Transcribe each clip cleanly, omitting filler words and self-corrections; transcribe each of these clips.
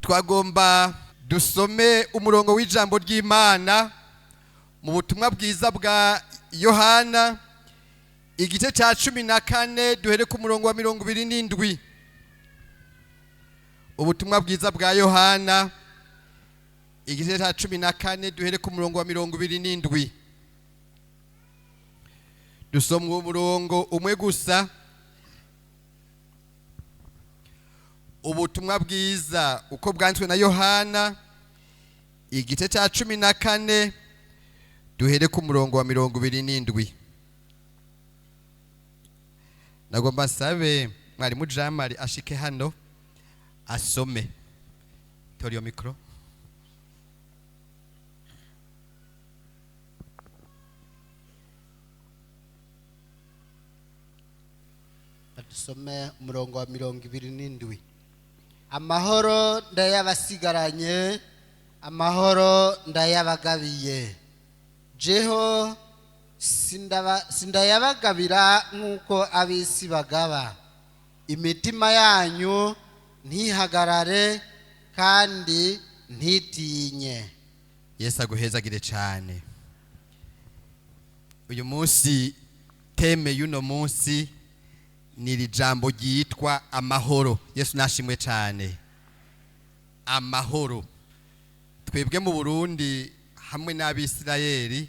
Twagomba dusome umurongo w'ijambo ry'Imana mu butumwa bwiza bwa Yohana igice cya 14 duhere ku murongo wa 27. Ubutumwa bwiza bwa Yohana igice cya 14 duhere ku murongo wa 27. Dusoma uwo murongo umwe gusa. Ubutumwa bwiza uko bwanditswe na Yohana igice cya 14 duhere ku murongo wa 27. Nagomba nsabe mwarimu Jamari ashike hano asome. Tora iyo mikoro. Dusome umurongo wa 27. Amahoro ndayabasigaranye, amahoro ndayabagabiye. Jeho sindayabagabira nk'uko ab'isi bagaba. Imitima yanyu ntihagarare kandi ntitinye. Yesu aguhezagire cyane. Uyu munsi teme y'uno munsi ni iri jambo ryitwa amahoro. Yesu nashimwe cyane. Amahoro. Twebwe mu Burundi hamwe n'Abisirayeli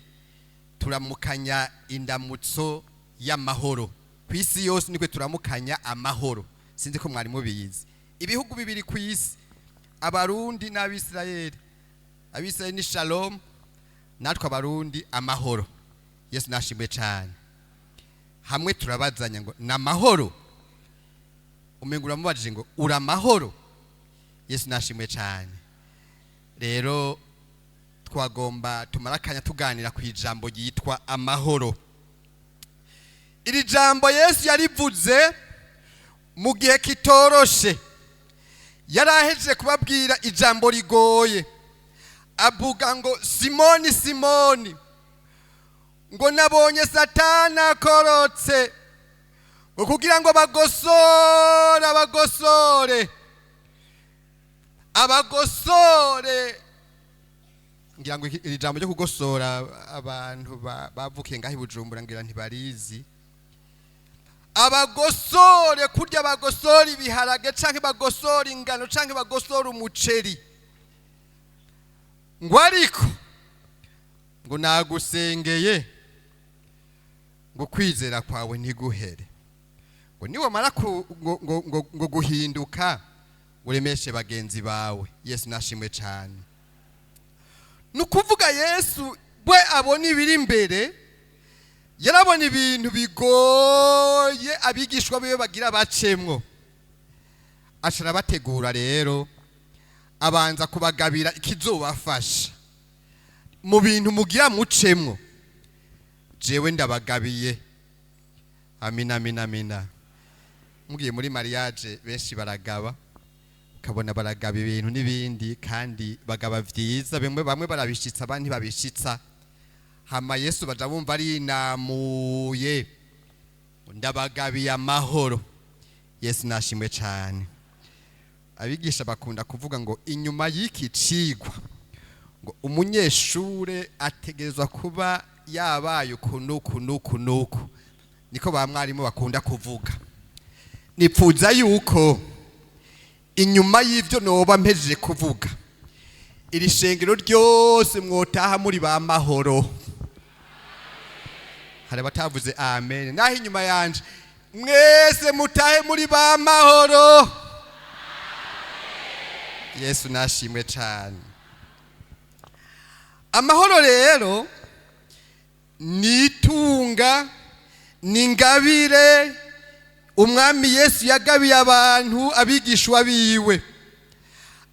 turamukanya indamutso y'amahoro. Ku isi yose nikwe turamukanya amahoro. Sinzi ko mwari mubizi. Ibihugu bibiri ku isi, Abarundi n'Abisirayeli. Abisirayeli ni shalom, natwe Abarundi amahoro. Yesu nashimwe cyane. Hamwe turabazanya ngo na mahoro, umenga uramubajije ngo ura mahoro. Yesu nashimwe cyane. Rero twagomba tumara akanya tuganira ku ijambo ryitwa amahoro. Iri jambo Yesu yarivuze mu gihe kitoroshe. Yarahejeje kubabwira ijambo rigoye, avuga ngo Simoni, Simoni, ngo nabonye Satani akorotse ngo kugira ngo bagosore abagosore abagosore. Ngira ngo iri jambo ryo kugosora abantu bavukiye ngaho i Bujumbura ngira ntibarizi. Abagosore kurya bagosora ibiharage canke bagosora ingano canke bagosora umuceri. Ngo ariko ngo nagusengeye ngo kwizera kwawe ntiguhere, ngo niwamara ngo guhinduka uremeshe bagenzi bawe. Yesu nashimwe cyane. Nukuvuga Yesu we abona ibiri imbere, yarabona ibintu bigoye abigishwa biwe bagira bacemwo, aca arabategura. Rero abanza kubagabira ikizobafasha mu bintu mugira mucemwo. Jewe ndabagabiye. Amina, amina, amina. Mugiye muri mariage benshi baragaba, ukabona baragaba ibintu n'ibindi kandi bagaba vyiza, bimwe bamwe barabishitsa abandi babishitsa. Hama Yesu baja bumva arinamuye, ndabagabiye amahoro. Yesu nashimwe cyane. Abigisha bakunda kuvuga ngo inyuma y'iki cigwa ngo umunyeshure ategerezwa kuba yabaye uku nuku nuku nuku. Niko ba mwarimu bakunda kuvuga. Nipfuza yuko inyuma y'ivyo noba mpejeje kuvuga, iri shengero ryose mwotaha muri ba mahoro. Hari abatavuze amen. Naho inyuma yanje mwese mutahe muri ba mahoro. Yesu nashimwe cyane. Amahoro rero ni itunga, ni ingabire umwami Yesu yagabiye abantu abigishwa biwe.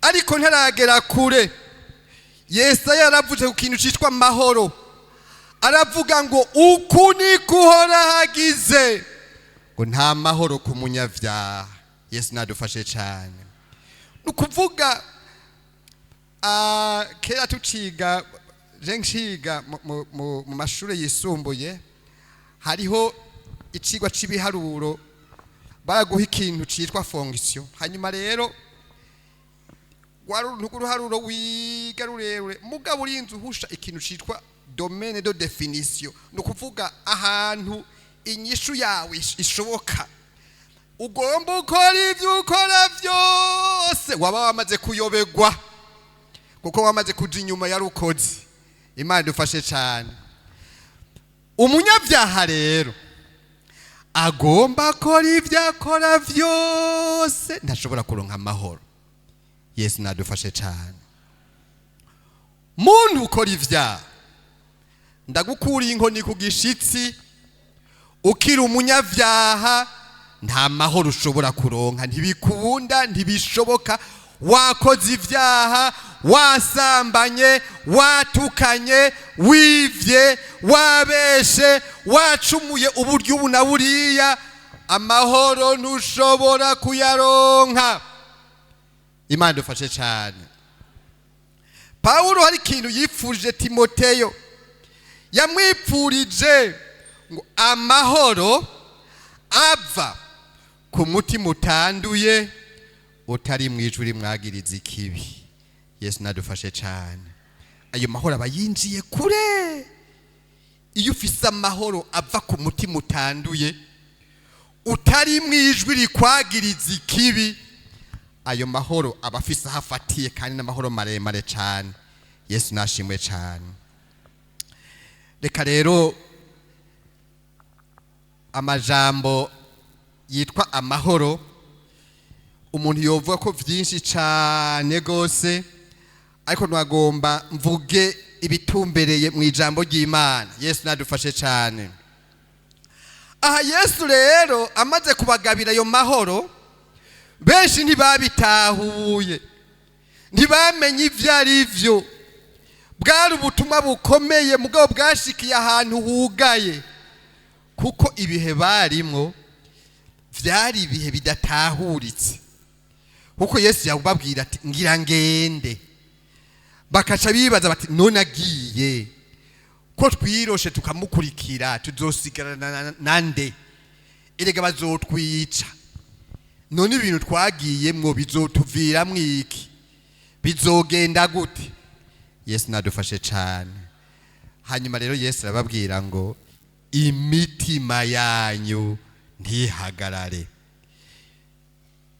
Ariko ntaragera kure, Yesu yaravuze ku kintu citwa amahoro. Aravuga ngo uku niko Uhoraho agize, ngo nta mahoro ku munyavyaha. Yesu nadufashe cyane. Ni ukuvuga kera tuciga, je nciga mu mashure yisumbuye, hariho icigwa c'ibiharuro, baraguha ikintu citwa fonction. Hanyuma rero Rwari uruntu rw'uruharuro wiga rurerure, mugabo urinze uhusha ikintu citwa domaine de définition, ni ukuvuga ahantu inyishu yawe ishoboka. Ugomba ukora ibyo ukora byose, waba wamaze kuyobegwa, kuko wamaze kuja inyuma ya rukozi. Imana idufashe cyane. Umunyabyaha rero agomba akora ibyo akora byose, ntashobora kuronka amahoro. Yesu nadufashe cyane. Muntu ukora ibyaha, ndagukuriye inkoni ku gishitsi, ukiri umunyabyaha nta mahoro ushobora kuronka, ntibikunda, ntibishoboka. Wakoze ibyaha, wasambanye, watukanye, wivye, wabeshe, wacumuye uburyo ubu na buriya, amahoro ntushobora kuyaronka. Imana idufashe cyane. Pawulo hari ikintu yipfurije Timoteyo, yamwipfurije ngo amahoro ava ku mutima utanduye, utari mu ijwi rimwagiriza ikibi. Yesu nadufashe cyane. Ayo mahoro aba yinjiye kure. Iyo ufise amahoro ava ku mutima utanduye, utari mu ijwi rikwagiriza ikibi, ayo mahoro aba afise aho afatiye, kandi n'amahoro maremare cyane. Yesu nashimwe cyane. Reka rero amajambo yitwa amahoro, umuntu yovuga ko byinshi cyane rwose, ariko ntagomba mvuge ibitumbereye mu ijambo ry'Imana. Yesu nadufashe cyane. Aha Yesu rero amaze kubagabira ayo mahoro, benshi ntibabitahuye, ntibamenye ibyo ari byo. Bwari ubutumwa bukomeye, mugabo bwashikiye ahantu hugaye, kuko ibihe barimwo byari ibihe bidatahuritse. Kuko Yesu yababwira ati ngira ngende, bakaca bibaza bati none agiye ko twiroshe tukamukurikira, tuzosigarana nande? Erega bazotwica. None ibintu twagiyemwo bizotuviramwo iki? Bizogenda gute? Yesu nadufashe cyane. Hanyuma rero Yesu arababwira ngo imitima yanyu ntihagarare.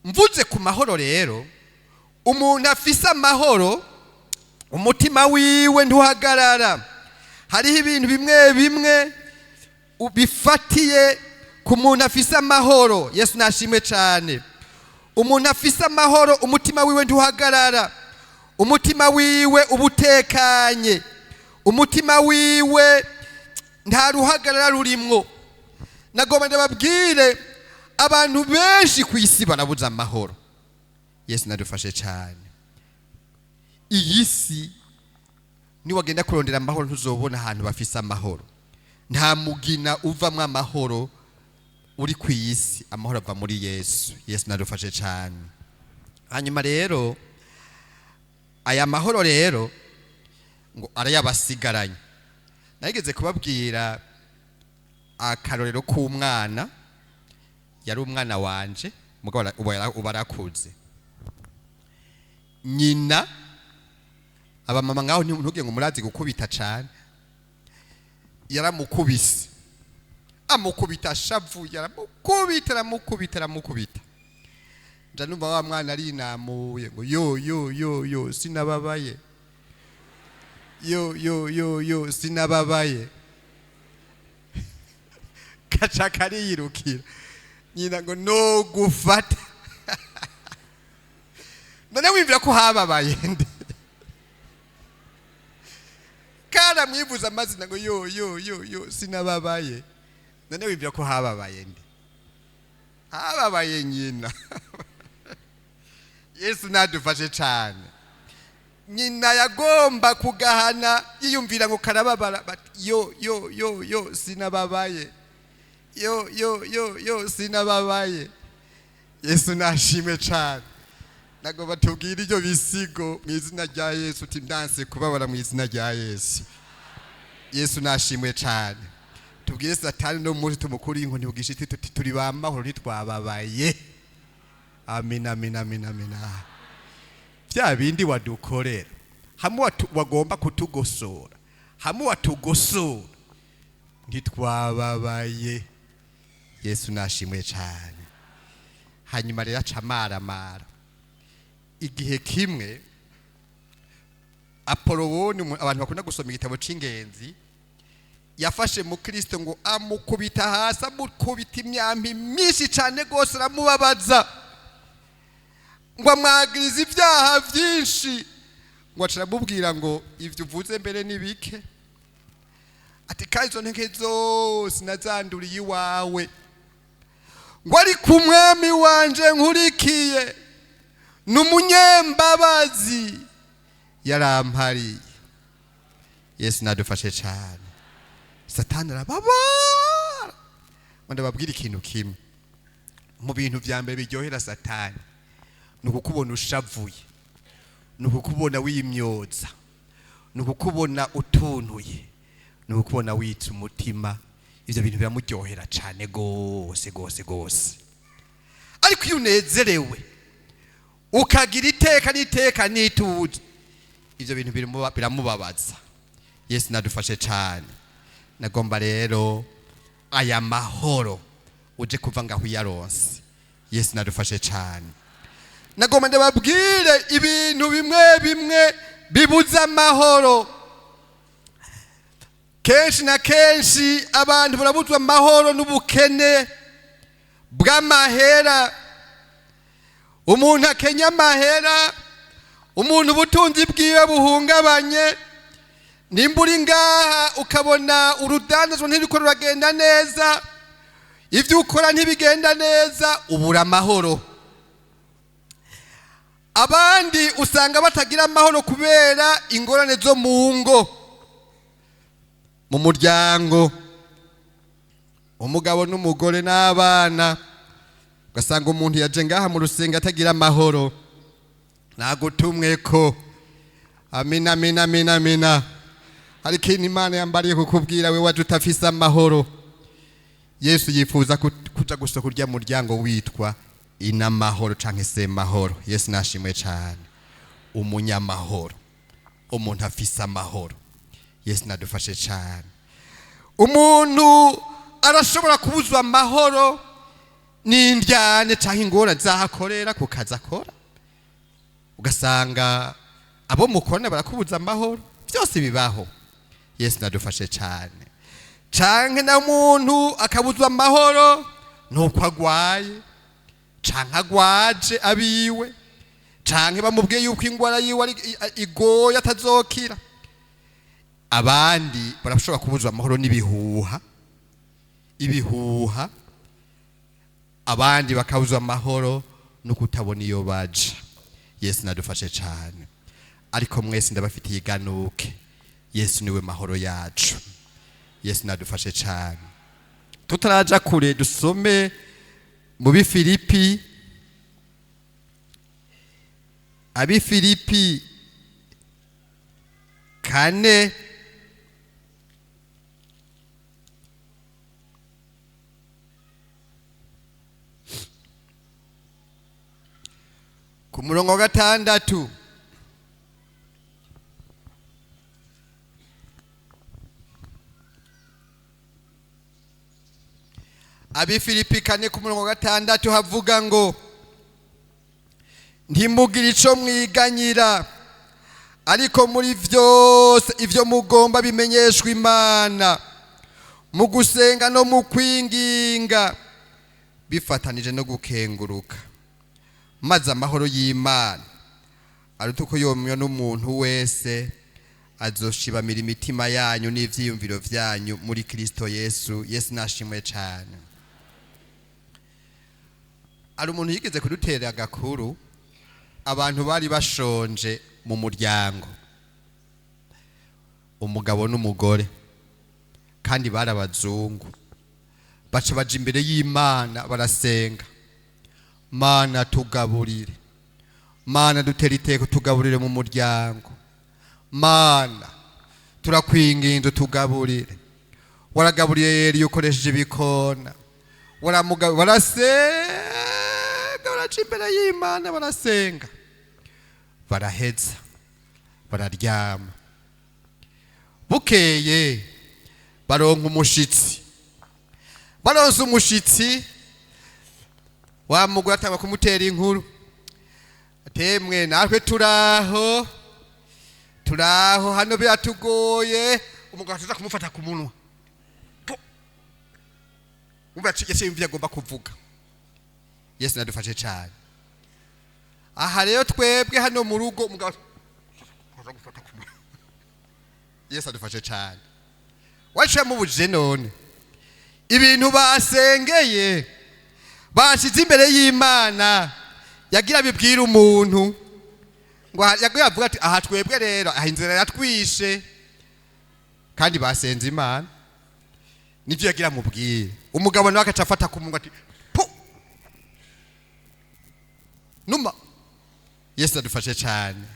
Mvuze ku mahoro rero, umuntu afise amahoro umutima wiwe ntuhagarara. Hariho ibintu bimwe bimwe bifatiye ku muntu afise amahoro. Yesu nashimwe cyane. Umuntu afise amahoro umutima wiwe ntuhagarara, umutima wiwe uba utekanye, umutima wiwe nta ruhagarara rurimwo. Nagomba ndababwire, abantu benshi ku isi barabuze amahoro. Yesu nadufashe cyane. Iyi si niwagenda kurondera amahoro ntuzobona ahantu bafise amahoro. Nta mugina uvamwo amahoro uri ku isi, amahoro ava muri Yesu. Yesu nadufashe cyane. Hanyuma rero aya mahoro rero ngo arayabasigaranye. Nageze kubabwira akarorero k'umwana, yari umwana wanje, mugabo ubu arakuze. Nyina, abamama ngaho ntugire ngo murazi gukubita cane, yaramukubise, amukubita ashavuye, aramukubita, aramukubita, aramukubita. Nja numva wa mwana arinamuye ngo yo yo yo yo sinababaye, yo yo yo yo sinababaye. Kaca kariyirukira. Nyina ngo no gufata. None wimvira ko hababaye nde? Karamwivuza amazina ngo yo yo yo yo sinababaye. None wimvira ko hababaye nde? Hababaye nyina. Yesu nadufashe cyane. Nyina yagomba kugahana, yiyumvira ngo karababara, bati yo yo yo yo sinababaye, yo yo yo yo sinababaye. Yesu nashimwe cyane. Nagomba tubwire ibyo bisigo mu izina rya Yesu, uti ndanse kubabara mu izina rya Yesu. Yesu nashimwe cyane. Tubwire Satani no munsi tumukuri inkoni bugishiti, tuti turi ba mahoro, ntitwababaye. Amina, amina, amina, amina. Bya bindi wadukorera hamwe wagomba kutugosora, hamwe watugosora ntitwababaye. Yesu nashimwe cyane. Hanyuma rero aca amaramara. Igihe kimwe Apolowoni, abantu bakunda gusoma igitabo c'ingenzi, yafashe mu Kristo ngo amukubita hasi, amukubita imyambi myinshi cyane rwose, aramubabaza, ngo amwagirize ibyaha byinshi, ngo aca aramubwira ngo ibyo uvuze mbere ni bike, ati kandi izo ntege zose nazanduriye iwawe, ngo ariko umwami wanje nkurikiye ni umunyembabazi, yarampariye. Yesu nadufashe cyane. Satani arababara. Ngo ndababwire ikintu kimwe, mu bintu vya mbere biryohera Satani ni ukukubona ushavuye, ni ukukubona wimyoza, ni ukukubona utuntuye, ni ukukubona witsa umutima. Ivyo bintu biramuryohera cane gose gose gose. Ariko iyo unezerewe ukagira iteka n'iteka n'ituze, ivyo bintu biramubabaza. Yesu nadufashe cane. Nagomba rero aya mahoro uje kuva ngaho uyaronse. Yesu nadufashe cane. Nagomba ndababwire ibintu bimwe bimwe bibuza amahoro. Kenshi na kenshi abantu barabuzwa amahoro n'ubukene bw'amahera. Umuntu akenya amahera, umuntu ubutunzi bwiwe buhungabanye. Nimba uri ngaha ukabona urudandazwa ntiriko ruragenda neza, ivyo ukora ntibigenda neza, ubura amahoro. Abandi usanga batagira amahoro kubera ingorane zo mu ngo, mu muryango, umugabo n'umugore n'abana. Ugasanga umuntu yaje ngaha mu rusenga atagira amahoro. Nagutumwe ko amina, amina, amina, amina. Hari ikintu Imana yambariye kukubwira we waje utafise amahoro. Yesu yifuza kuja gusohoka urya muryango witwa inamahoro canke semahoro. Yesu nashimwe cane. Umunyamahoro, umuntu afise amahoro. Yesu nadufashe cane. Umuntu arashobora kubuzwa amahoro n'indyane canke ingorane zahakorera ku kazi akora, ugasanga abo mukorana barakubuza amahoro. Byose bibaho. Yesu nadufashe cane. Canke na muntu akabuzwa amahoro nuko agwaye, canke agwaje abiwe, canke bamubwiye yuko ingwara yiwe ari igoye atazokira. Abandi barashobora kubuzwa amahoro n'ibihuha, ibihuha. Abandi bakabuzwa amahoro no kutabona iyo baja. Yesu nadufashe cane. Ariko mwese ndabafitiye iganuke. Yesu niwe mahoro yacu. Yesu nadufashe cane. Tutaraja kure, dusome mu Bifilipi, Abifilipi 4, ku murongo wa 6. Abifilipi 4 ku murongo wa 6 havuga ngo ntimugire ico mwiganyira, ariko muri vyose ivyo mugomba bimenyeshwa Imana mu gusenga no mu kwinginga bifatanije no gukenguruka, maze amahoro y'Imana aruta uko yomywa n'umuntu wese azoshibamira imitima yanyu n'ivyiyumviro vyanyu muri Kristo Yesu. Yesu nashimwe cane. Ari umuntu yigeze kudutera agakuru, abantu bari bashonje mu muryango, umugabo n'umugore, kandi bari abazungu. Baca baja imbere y'Imana barasenga, Mana tugaburire, Mana dutere iteka tugaburire mu muryango, Mana turakwinginze tugaburire, waragaburiye Eliya ukoresheje ibikona, barasenga, baraca imbere y'Imana barasenga. Baraheza bararyama. Bukeye baronka umushitsi. Baronse umushitsi, wa mugore atangwa kumutera inkuru, atemwe natwe turaho, turaho hano biratugoye. Umugabo ataza kumufata ku munwa. Po! Umva, yaciye yumva agomba kuvuga. Yesu nadufashe cyane. Aha rero twebwe hano mu rugo, umugabo aza gufata ku munwa. Yesu adufashe cyane. Waciye mubujije none ibintu basengeye, bashize imbere y'Imana, yagira bibwira umuntu ngo yagira avuga ati: "Aha twebwe rero, aha inzira yatwishe." Kandi basenze Imana, nivyo yagira mubwire. Umugabo nawe agaca afata ku munwa ati: "Pu numa." Yesu adufashe cyane.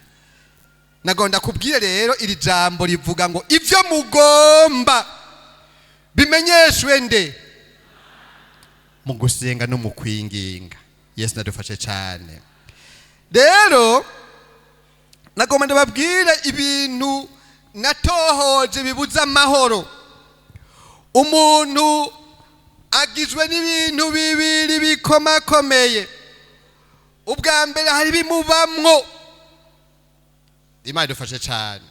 Nagomba kubwire rero, iri jambo rivuga ngo ivyo mugomba bimenyeshwe nde? Mu gusenga no mu kwinginga. Yesu nadufashe cyane. Rero nagomba ndababwire ibintu natohoje bibuza amahoro. Umuntu agizwe n'ibintu bibiri bikomakomeye. Ubwa mbere, hari bimubamwo. Imana idufashe cyane.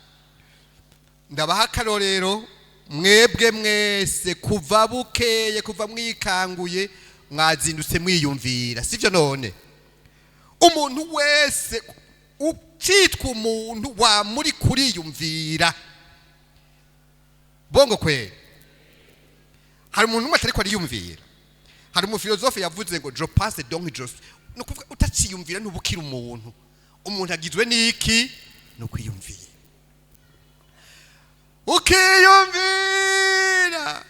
Ndabaha akarorero. Mwebwe mwese, kuva bukeye, kuva mwikanguye, mwazindutse mwiyumvira, sibyo? None umuntu wese ucitwa umuntu wa muri kuriyumvira bongo kweri? Hari umuntu umwe atariko ariyumvira? Hari umufilozofe yavuze ngo: "Je pense donc je suis." Ni ukuvuga utaciyumvira ntubukira umuntu. Umuntu agizwe n'iki? Ni ukwiyumvira. Ukiyumvira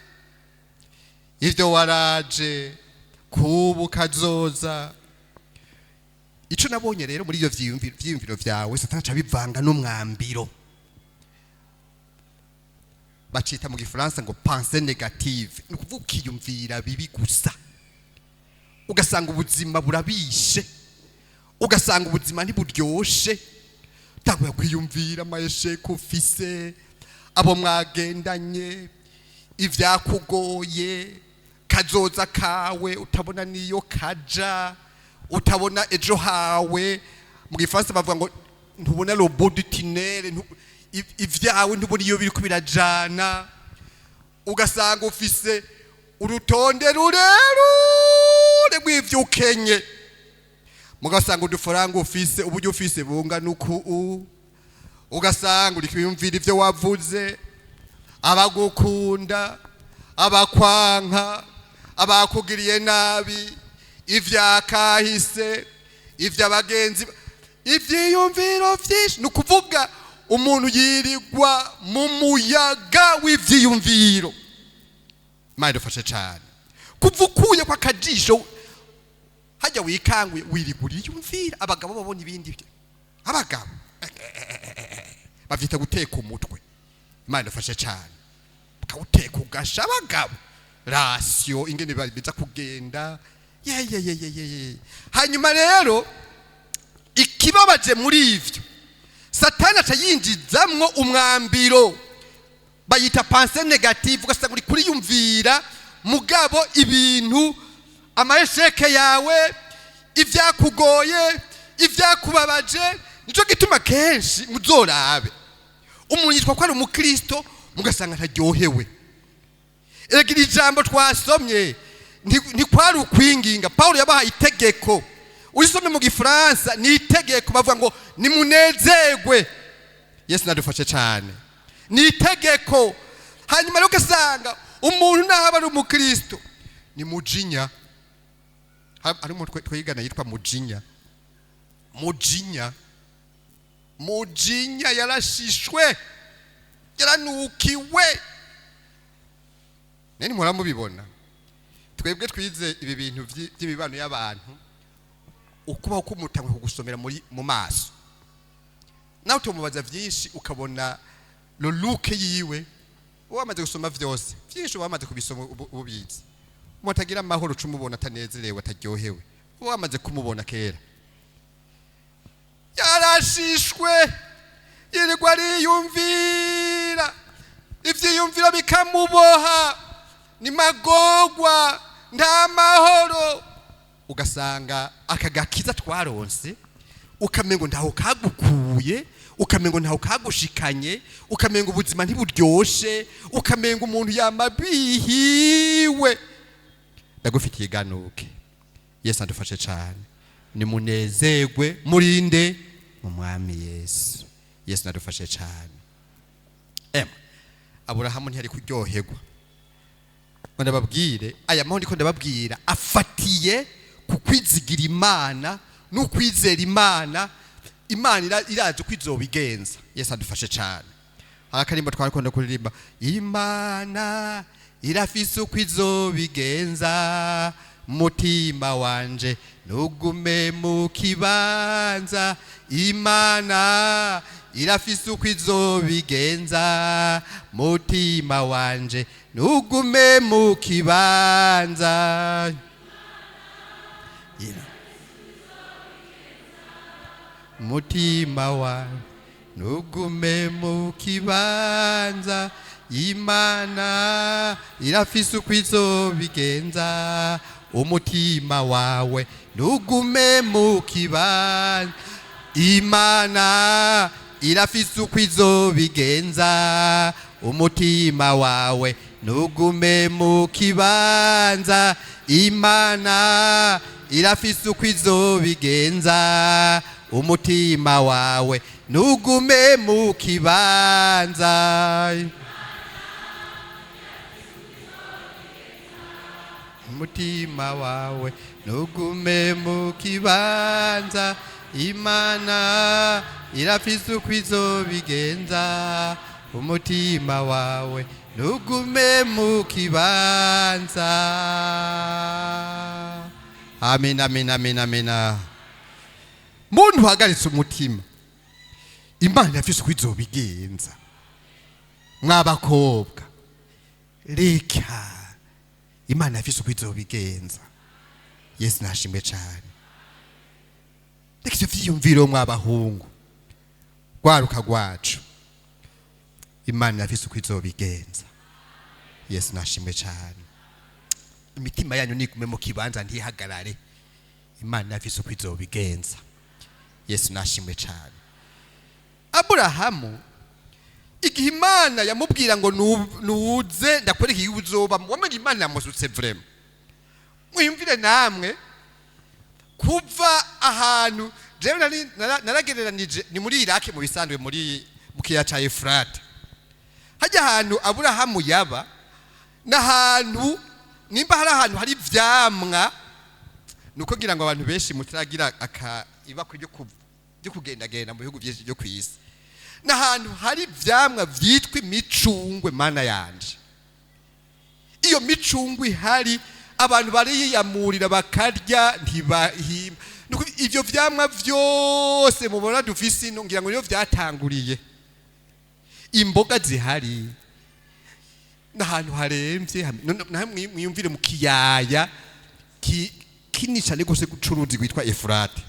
ibyo waraje kubu kazoza. Ico nabonye rero, muri iyo vyiyumviro vyawe, Satani aca bivanga n'umwambiro bacita mu Gifaransa ngo pensée négative. Ni ukuvuga ukiyumvira bibi gusa, ugasanga ubuzima burabishe, ugasanga ubuzima ntiburyoshe. Utanguye kwiyumvira ama échecs ufise, abo mwagendanye, ibyakugoye, kazoza kawe utabona niyo kaja, utabona ejo hawe. Mu Gifaransa bavuga ngo ntubona le bout du tunnel. Ivyawe ntubona iyo biriko birajana. Ugasanga ufise urutonde rurerure rw'ivyo ukenye, mugasanga udufaranga ufise, uburyo ufise bungana uku. Ugasanga uri kwiyumvira ivyo wavuze, abagukunda, abakwanka, abakugiriye nabi, ivyakahise, ivy'abagenzi, ivyiyumviro vyinshi. Ni ukuvuga umuntu yirirwa mu muyaga w'ivyiyumviro. Imana idufashe cane. Kuva ukuye kw'akajisho hajya wikanguye, wirirwa uriyumvira. Abagabo babona ibindi byo abagabo bavyita guteka umutwe. Imana idufashe cane. Bakawuteka ugasha. Abagabo rasiyo ingene biza kugenda yeyeyeyeye. Hanyuma rero ikibabaje muri ivyo, Satani aca yinjizamwo umwambiro bayita pensée négative. Ugasanga uri kuriyumvira mugabo ibintu, ama échecs yawe, ibyakugoye, ibyakubabaje. Nicyo gituma kenshi muzorabe umuntu yitwa ko ari umukristo, mugasanga ntaryohewe. Erega iri jambo twasomye ntikwari ukwinginga. Paul yabahaye itegeko. Urisomye mu Gifaransa ni itegeko, bavuga ngo nimunezerwe. Yesu nadufashe cyane. Ni itegeko. Hanyuma rero ugasanga umuntu naho aba ari umukristo ni mujinya. Hari umuntu twigana yitwa Mujinya. Mujinya, Mujinya yarashishwe, yaranukiwe. Nani muhora mubibona? Twebwe twize ibi bintu by'imibano y'abantu, ukubaho k'umutangwe kugusomera muri mu maso, nawe utumubaza byinshi, ukabona le look yiwe, uba wamaze gusoma vyose. Vyinshi uba wamaze kubisoma, ubizi. Umuntu atagira amahoro, uca umubona atanezerewe, ataryohewe, uba wamaze kumubona kera. Yarashishwe, yirirwa ariyumvira, ivyiyumviro bikamuboha, ni magorwa, nta mahoro. Ugasanga aka gakiza twaronse ukamengo ntaho kagukuye, ukamengo ntaho kagushikanye, ukamengo ubuzima ntiburyoshe, ukamengo umuntu yamabihiwe. Ndagufitiye iganuke. Yesu adufashe cyane. Nimunezerwe murinde mu Mwami Yesu. Yesu nadufashe cyane. Emwe, Aburahamu ntiyari kuryoherwa. Ngo ndababwire, aya mahoro ndiko ndababwira afatiye ku kwizigira Imana n'ukwizera Imana. Imana irazi uko izobigenza. Yesu adufashe cyane. Hari akarimbo twarakunda kuririmba: "Imana irafise uko izobigenza, mutima wanje nugume mu kibanza. Imana irafise uko izobigenza, mutima wanje nugume mu kibanza." Mutima wawe nugume mu kibanza, Imana irafise uko izobigenza, umutima wawe nugume mu kibanza. Imana irafise uko izobigenza, umutima wawe nugume mu kibanza. Imana irafise uko izobigenza, umutima wawe nugume mu kibanza. Umutima wawe nugume mu kibanza, Imana irafise uko izobigenza, umutima wawe nugume mu kibanza. Amen, amen, amen, amen. Muntu uhagaritse umutima, Imana irafise uko izobigenza. Mwabakobwa, reka, Imana irafise uko izobigenza. Yesu nashimwe cyane. Reka ivyo vyiyumviro, mw'abahungu, rwaruka rwacu. Imana irafise uko izobigenza. Yesu nashimwe cyane. Imitima yanyu nigume mu kibanza, ntihagarare. Imana irafise uko izobigenza. Yesu nashimwe cyane. Aburahamu, igihe Imana yamubwira ngo "Nuze ndakwereka igihugu uzobamo," wamenye Imana yamusutse vraiment. Mwiyumvire namwe kuva ahantu jewe naragereranije, ni muri Iraki mu bisanzwe, mu kiyaya ca Efurate. Hajya ahantu Aburahamu yaba n'ahantu, nimba hari ahantu hari ivyamwa, nuko ngira ngo abantu benshi mutaragira aka ibakwe ryo kugendagenda mu bihugu byinshi byo kw'isi, n'ahantu hari ivyamwa vyitwa imicungwe. Mana yanje, iyo micungwe ihari, abantu bariyamurira bakarya, ntibahimba. Nuko ivyo vyamwa vyose mubona dufise ino, ngira ngo niyo vyatanguriye. Imboga zihari n'ahantu haremvye, naho mwiyumvire mu kiyaya kinini cane gose c'uruzi rwitwa Efurate,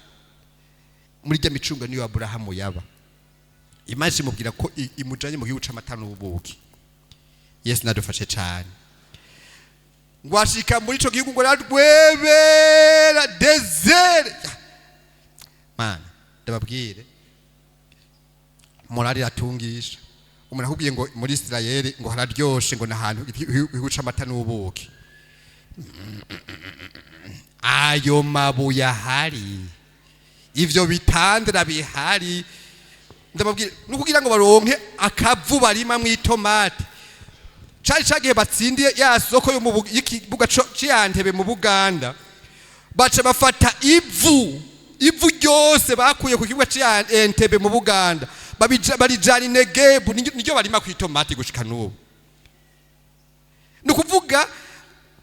muri rya micungwe niyo Aburahamu yaba. Imana imubwira ko imujanye mu gihugu c'amata n'ubuki. Yesu nadufashe cane. Ngo ashika muri ico gihugu, ngo ararwebera, désert. Mana, ndababwire, morali iratungisha. Umuntu akubwiye ngo muri Isirayeli ngo hararyoshe, ngo nahantu igihugu c'amata n'ubuki, ayo mabuye ahari, ivyo bitandara bihari, ndababwira, nukugira ngo baronke akavu barima mw'itomate, cari cagihe batsindiye ya soko yo mu y'ikibuga c'Iyantebe mu Buganda, baca bafata ivu ryose bakuye ku kibuga c'Iyantebe mu Buganda, barijana i Negebu, niryo barima kw'itomati gushika n'ubu. Ni ukuvuga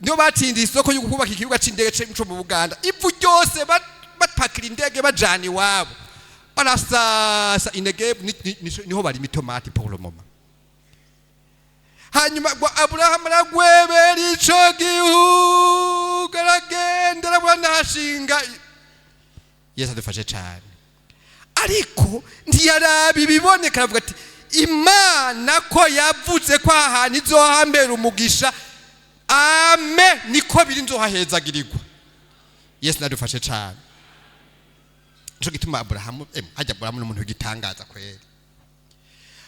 niyo batsindiye isoko yo kubaka ikibuga c'indege co mu Buganda, ivu ryose bapakira indege bajana iwabo, barasasa i Negebu, niho barima itomati pour le moment. Hanyuma ngo Aburahamu aragwebera ico gihugu, aragenda, arabona, ahashinga. Yesu adufashe cane. Ariko ntiyaraba ibiboneka, aravuga ati: "Imana ko yavuze ko aha hantu izohambera umugisha, amen, niko biri, nzohahezagirirwa." Yesu nadufashe cyane. Nico gituma Aburahamu, hajya Aburahamu n'umuntu w'igitangaza kweri.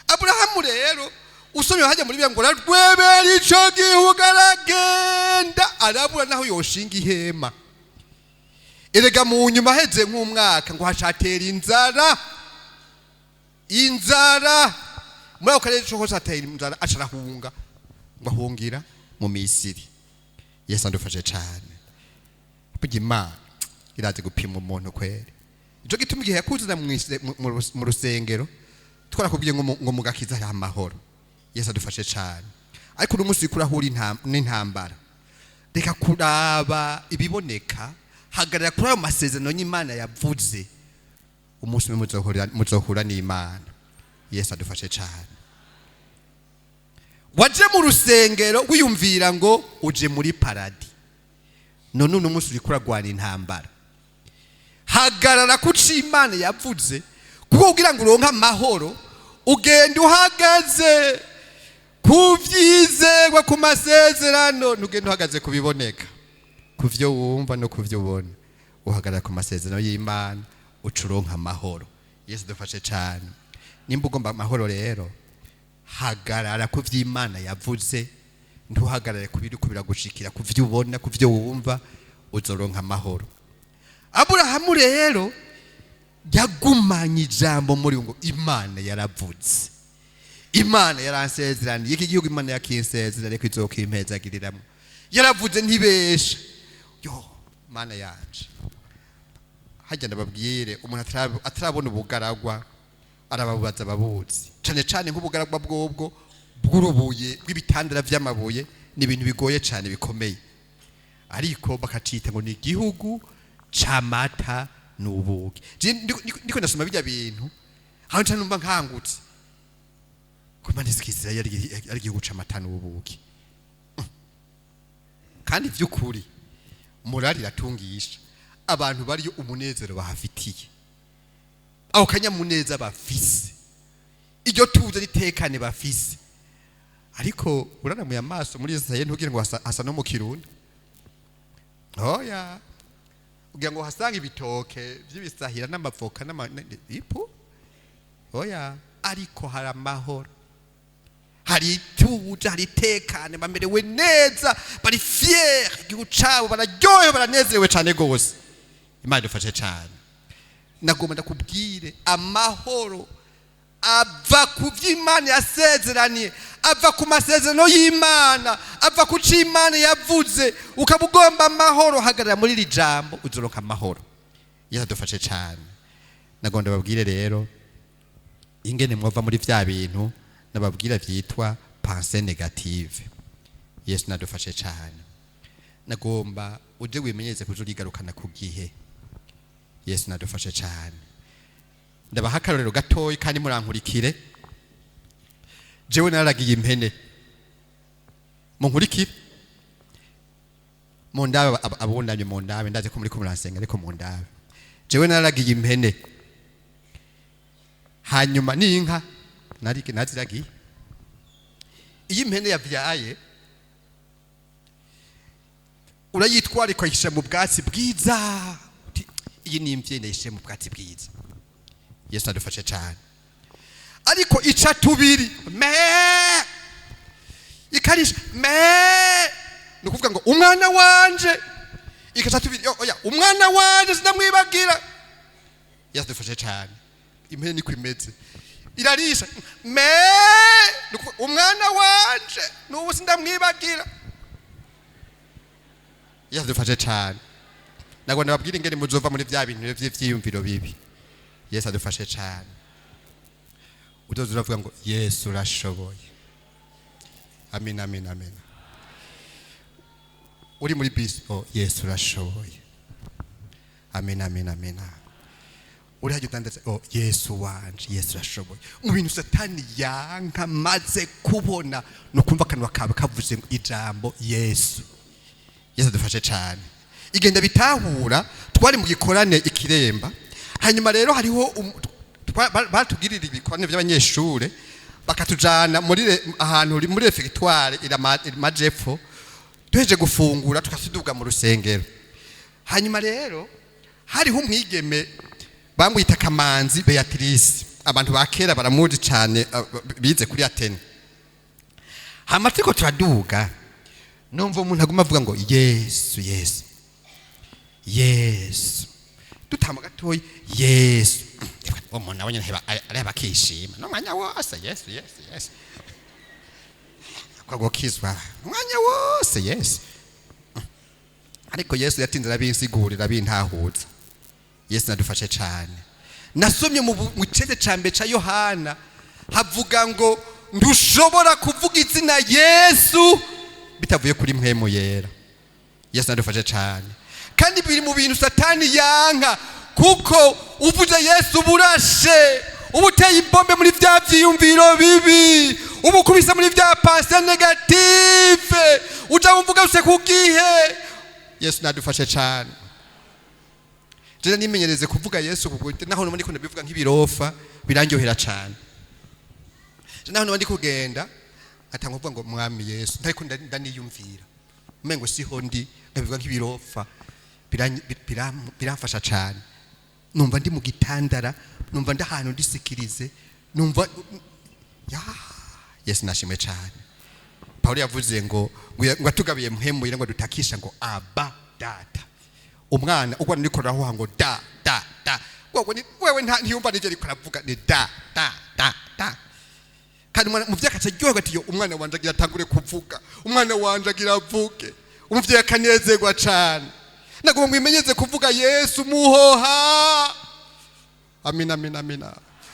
Aburahamu rero, usomye hajya muri Bibiliya ngo ararwebera ico gihugu, aragenda, arabura naho yoshinga ihema. Erega mu nyuma aheze nk'umwaka ngo hacatera inzara, inzara muri ako karere hose, hatera inzara, aca arahunga, ngo ahungira mu Misiri. Yesu andufashe cyane. Burya Imana irazi gupima umuntu kweri. Ico gituma igihe yakuzana mu rusengero, twarakubwiye ngo mu gakiza hari amahoro. Yesu adufashe cyane. Ariko uno munsi uriko urahura n'intambara, reka kuraba ibiboneka, hagarara kuri ayo masezerano y'Imana yavuze. Umunsi umwe muzohura n'Imana. Yesu adufashe cyane. Waje mu rusengero wiyumvira ngo uje muri paradis, none uno munsi uriko uragwana intambara. Hagarara ku co Imana yavuze, kuko kugira ngo uronke amahoro ugenda uhagaze ku vyizerwa, ku masezerano. Ntugenda uhagaze ku biboneka, ku vyo wumva no ku vyo ubona. Uhagarara ku masezerano y'Imana, uca uronka amahoro. Yesu dufashe cyane. Nimba ugomba amahoro rero, hagarara ku vy'Imana yavuze, ntuhagarare ku biriko biragushikira, ku vyo ubona, ku vyo wumva, uzoronka amahoro. Aburahamu rero yagumanye ijambo muri ngo: "Imana yaravuze, Imana yaransezeraniye iki gihugu, Imana yakinsezeraniye ko izokimpezagiriramwo, yaravuze ntibesha." Yo Mana yanje, hajya ndababwire, umuntu atarabona ubugaragwa arababubaza ababuzi, cane cane nk'ubugaragwa bwobwo bw'urubuye, bw'ibitandara vy'amabuye. Ni ibintu bigoye cane, bikomeye, ariko bakacita ngo ni igihugu c'amata n'ubuki. Je ndiko ndasoma bijya bintu aho nca numva nkangutse ko Imana Isirayeli ari igihugu c'amata n'ubuki. Kandi vy'ukuri morali iratungisha abantu bariyo, umunezero bahafitiye, aho kanyamuneza bafise, iryo tuze ritekane bafise. Ariko uranamuye amaso muri Israel, ntugire ngo hasa no mu Kirundi. Oya, ugira ngo hasanga ibitoke vy'ibisahira n'amavoka ipu. Oya, ariko hari amahoro, hari ituje, hari itekane, bamerewe neza, bari fier igihugu cabo, bararyohewe, baranezerewe cane gose. Imana idufashe cane. Nagomba ndakubwire, amahoro ava ku vy'Imana yasezeraniye, ava ku masezerano y'Imana, ava ku co Imana yavuze. Ukaba ugomba amahoro, hagarara muri iri jambo, uzoronka amahoro. Yaradufashe cane. Nagomba ndababwire rero ingene mwova muri vya bintu nababwira vyitwa pensée négative. Yesu nadufashe cane. Nagomba uje wimenyereze kuja urigarukana ku gihe. Yesu nadufashe cane. Ndabaha akarorero gatoyi kandi murankurikire. Jewe nararagiye impene. Munkurikire, mundabe, abunamye mundabe, ndazi ko muriko muransenga, ariko mundabe. Jewe nararagiye impene, hanyuma n'inka nari naziragiye. Iyo impene yavyaye, urayitwara ukayishyira mu bwatsi bwiza. Uti: "Iyi ni imvyeyi, ndayishyire mu bwatsi bwiza." Yesu adufashe cyane. Ariko ica tubiri me ikarisha me, ni ukuvuga ngo umwana wanje, ikaca tubiri. Yo, oya, umwana wanje sinamwibagira. Yesu adufashe cyane. Impene niko imeze, irarisha me, ni ukuvuga umwana wanje n'ubu sindamwibagira. Yesu adufashe cyane. Ntabwo ndababwira ingene muzova muri bya bintu vy'ivyiyumviro bibi. Yesu adufashe cyane. Uzoza uravuga ngo: "Yesu urashoboye." Amen, amen, amen. Uri muri bisi: "Oh, Yesu urashoboye." Amen, amen, amen. Uri hajya udandaza: "Oh, Yesu wanje, Yesu urashoboye." Mu bintu Satani yanka maze kubona ni ukumva akanwa kawe kavuze ijambo Yesu. Yesu adufashe cyane. Igenda bitahura, twari mu gikorane ikiremba, hanyuma rero hariho Batugirira ibikorane by'abanyeshure, bakatujana muri ahantu muri réfectoire iri majepfo. Duheje gufungura, tukasuduga mu rusengero. Hanyuma rero hariho umwigeme bamwita Kamanzi Beatrice, abantu ba kera baramuzi cyane, bize kuri Atene. Hama turiko turaduga, numva umuntu aguma avuga ngo: "Yesu, Yesu, Yesu." Dutamba gatoyi: "Yesu." Umuntu nawe nyene areba akishima n'umwanya wose: "Yesu, Yesu, Yesu." Kwagokizwa umwanya wose Yesu. Ariko Yesu yatinze arabinsigurira, bintahuza. Yesu nadufashe cyane. Nasomye mu cete ca mbere ca Yohana, havuga ngo ntushobora kuvuga izina Yesu bitavuye kuri Mpwemu Yera. Yesu nadufashe cyane. Kandi biri mu bintu Satani yanka, kuko uvuze Yesu uburashe, uba uteye ibombe muri bya byiyumviro bibi, uba ukubise muri bya pensées négatives, uja wumvuga use ku gihe. Yesu nadufashe cyane. Jewe nimenyereze kuvuga Yesu, kuko naho nuba ndiko ndabivuga nk'ibirofa, birandyohera cyane. Je naho nuba ndi kugenda, atanga kuvuga ngo: "Mwami Yesu," ntariko ndaniyumvira, umengo siho ndi, ndabivuga nk'ibirofa, biramfasha cyane. Numva ndi mu gitandara, numva ndi ahantu ndisikirize, numva ya Yesu nashimwe cyane. Paulo yavuze ngo atugabiye Mpwemu ngo dutakisha ngo: "Aba, Data." Umwana ubwo niko rahuha ngo: "Da, da, da." Wewe wewe nta ntiyumva n'ivyo ariko aravuga, ni da, da, da, da. Kandi umwana muvyeyi akaca aryoherwa ati: "Yo, umwana wanje agira atangure kuvuga, umwana wanje agira avuge." Umuvyeyi akanezerwa cane. Nagomba mwimenyeze kuvuga Yesu muhoha. Amina, amina, amina.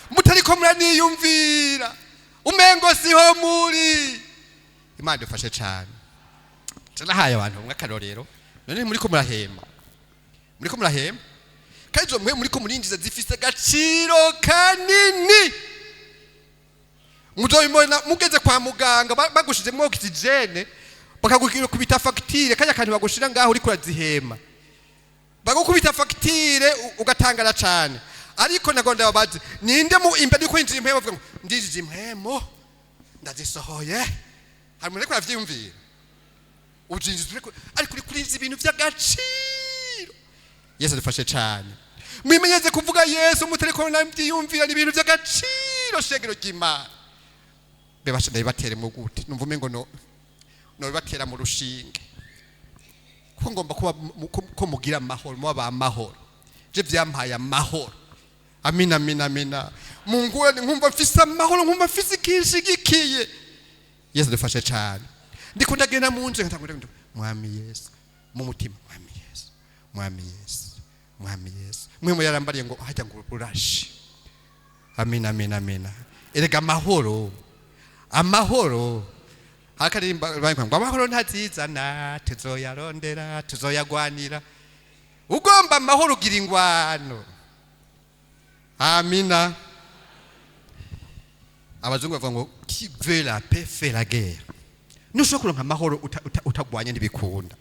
Mutariko muraniyumvira, umengo siho muri. Imana idufashe cane. Nahaye abantu bamwe akarorero. None muriko murahema, muriko murahema, kandi izo mwe muriko murinjiza zifise agaciro kanini. Muzobibona mugeze kwa muganga, bagushizemwo oxygène, bakagukubita facture. Kanya kantu bagushira ngaho uriko urazihema, bagukubita facture, ugatangara cane. Ariko nagomba ndababaze: ninde mu imbere yuko yinjira impwemu bavuga ngo: "Ndinjije impwemu, ndazisohoye"? Hari umuntu ariko aravyiyumvira? Ujinjiza ariko uri kurinjiza ibintu vy'agaciro. Yesu adufashe cane. Mwimenyeze kuvuga Yesu mutariko nabyiyumvira, ni ibintu by'agaciro. Shengero ry'Imana, bebasha ndabibateremo gute? Numva umengo no nobibatera mu rushinge, kuko ngomba kuba ko mugira amahoro, muba ba mahoro. Je vyampaye amahoro. Amina, amina, amina. Mungurane, nkumva mfise amahoro, nkumva mfise ikinshigikiye. Yesu adufashe cane. Ndiko ndagenda mu nzu, nkatangura: "Mwami Yesu," mu mutima: "Mwami Yesu, Mwami Yesu, Mwami Yesu." Mwe yarambariye ngo hajya ngo urashe. Amina, amina, amina. Erega amahoro, amahoro, akaririmba ngo amahoro ntazizana, tuzoyarondera, tuzoyagwanira. Ugomba amahoro, ugira ingwano. Amina. Abazungu bavuga ngo: "Qui veut la paix fait la guerre." Ntushobora kuronka amahoro utagwanye, ntibikunda.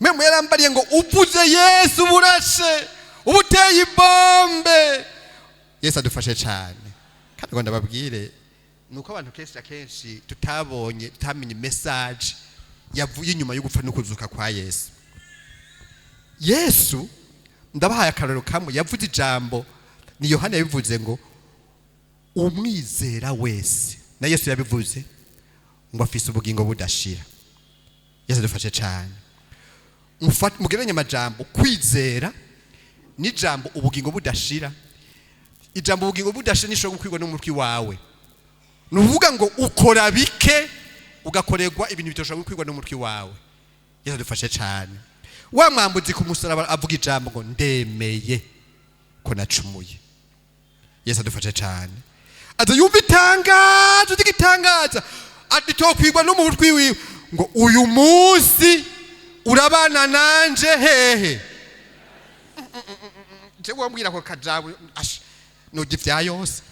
Mwe yarambariye ngo uvuze Yesu burashe, uba uteye ibombe. Yesu adufashe cyane. Kandi ngo ndababwire, ni uko abantu kenshi na kenshi tutabonye, tutamenye message yavuye inyuma yo gupfa no kuzuka kwa Yesu. Yesu, ndabahaye akarorero kamwe, yavuze ijambo, ni Yohana yabivuze ngo: "Umwizera wese," na Yesu yabivuze ngo afise ubugingo budashira. Yesu adufashe cyane. Mugereranye amajambo kwizera n'ijambo ubugingo budashira. Ijambo ubugingo budashira nishobora gukwirwa n'umutwe wawe. Ni ukuvuga ngo ukora bike, ugakorerwa ibintu bitoshobora gukwirwa n'umutwe wawe. Yesu adufashe cyane. Wa mwambuzi ku musaraba avuga ijambo ngo: "Ndemeye ko nacumuye." Yesu adufashe cyane. Aza yumva itangazo ry'igitangaza atokwirwa n'umutwe wiwe ngo: "Uyu munsi urabana nanje hehe?" Je wambwira ko kajambo nujya ivya yose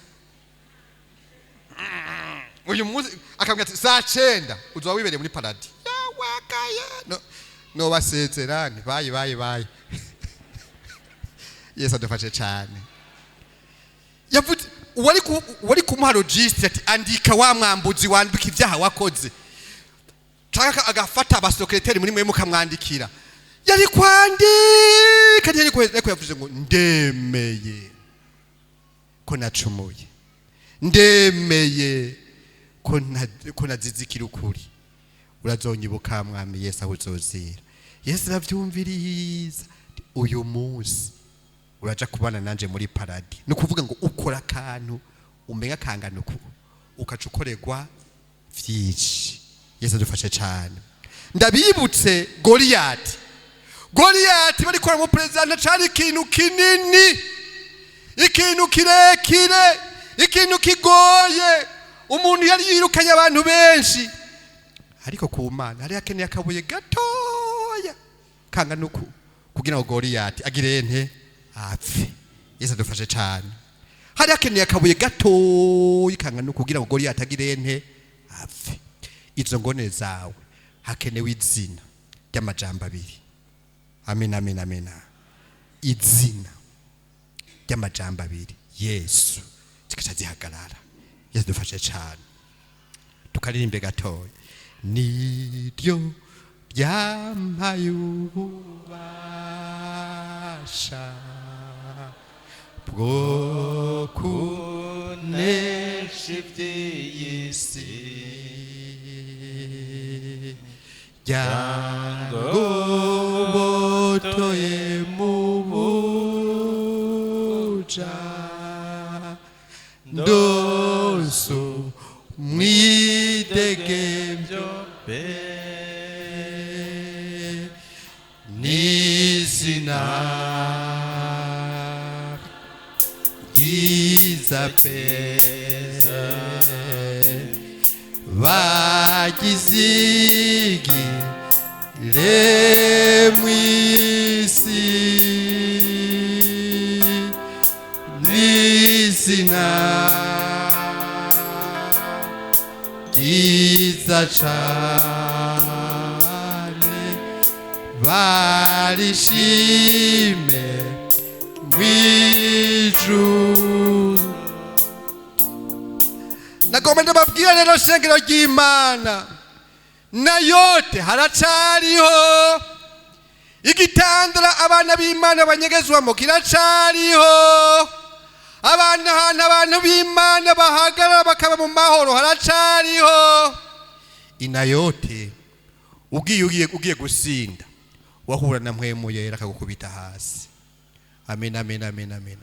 uyu munsi, akambwira ati: "Saa 9 uzoba wibereye muri paradis." Yawakaye no nobasezera nti: "Bye, bye, bye." Yesu adufashe cyane. Yavuze uwari kumuha registre ati: "Andika wa mwambuzi, wandika ibyaha wakoze," canke agafata abasekreteri muri mwe mukamwandikira, yari kwandika, ntiyari kuheza. Ariko yavuze ngo: "Ndemeye ko nacumuye, ndemeye ko nazizikira ukuri, urazonyibuka Mwami Yesu aho uzozira." Yesu aravyumviriza: "Uyu munsi uraja kubana nanje muri paradis." Ni ukuvuga ngo ukora akantu umenya kangana uku, ukaca ukorerwa vyinshi. Yesu adufashe cane. Ndabibutse Goliyati. Goliyati barikora mu perezida, cari ikintu kinini, ikintu kirekire, ikintu kigoye, umuntu yari yirukanye abantu benshi. Ariko ku Mana hari akeneye akabuye gatoya kangana uku kugira ngo Goliyati agire nte? Apfe. Yesu adufashe cane. Hari akeneye akabuye gatoya kangana uku kugira ngo Goliyati agire nte? Apfe. Izo ngone zawe hakenewe izina ry'amajambo abiri. Amen, amen, amen. Izina ry'amajambo abiri, Yesu, zikaca zihagarara. Yesu dufashe cane. Tukaririmbe gatoya: "Niryo ryampaye ububasha bwo kunesha iby'iyi si, ryangobotoye mu buja, ndonso mwidegemvyo pe, n'izina ryiza pe, bagizigire mw'isi, n'izina ryiza cane, barishime mw'ijuru." Nagomba ndababwira rero, shengero ry'Imana, na yote haracariho igitandara abana b'Imana banyegezwamo, kiracariho abantu, ahantu abantu b'Imana bahagarara bakaba mu mahoro haracariho. Inayote ugiye gusinda, wahura na Mpwemu Yera akagukubita hasi. Amen, amen, amen, amen.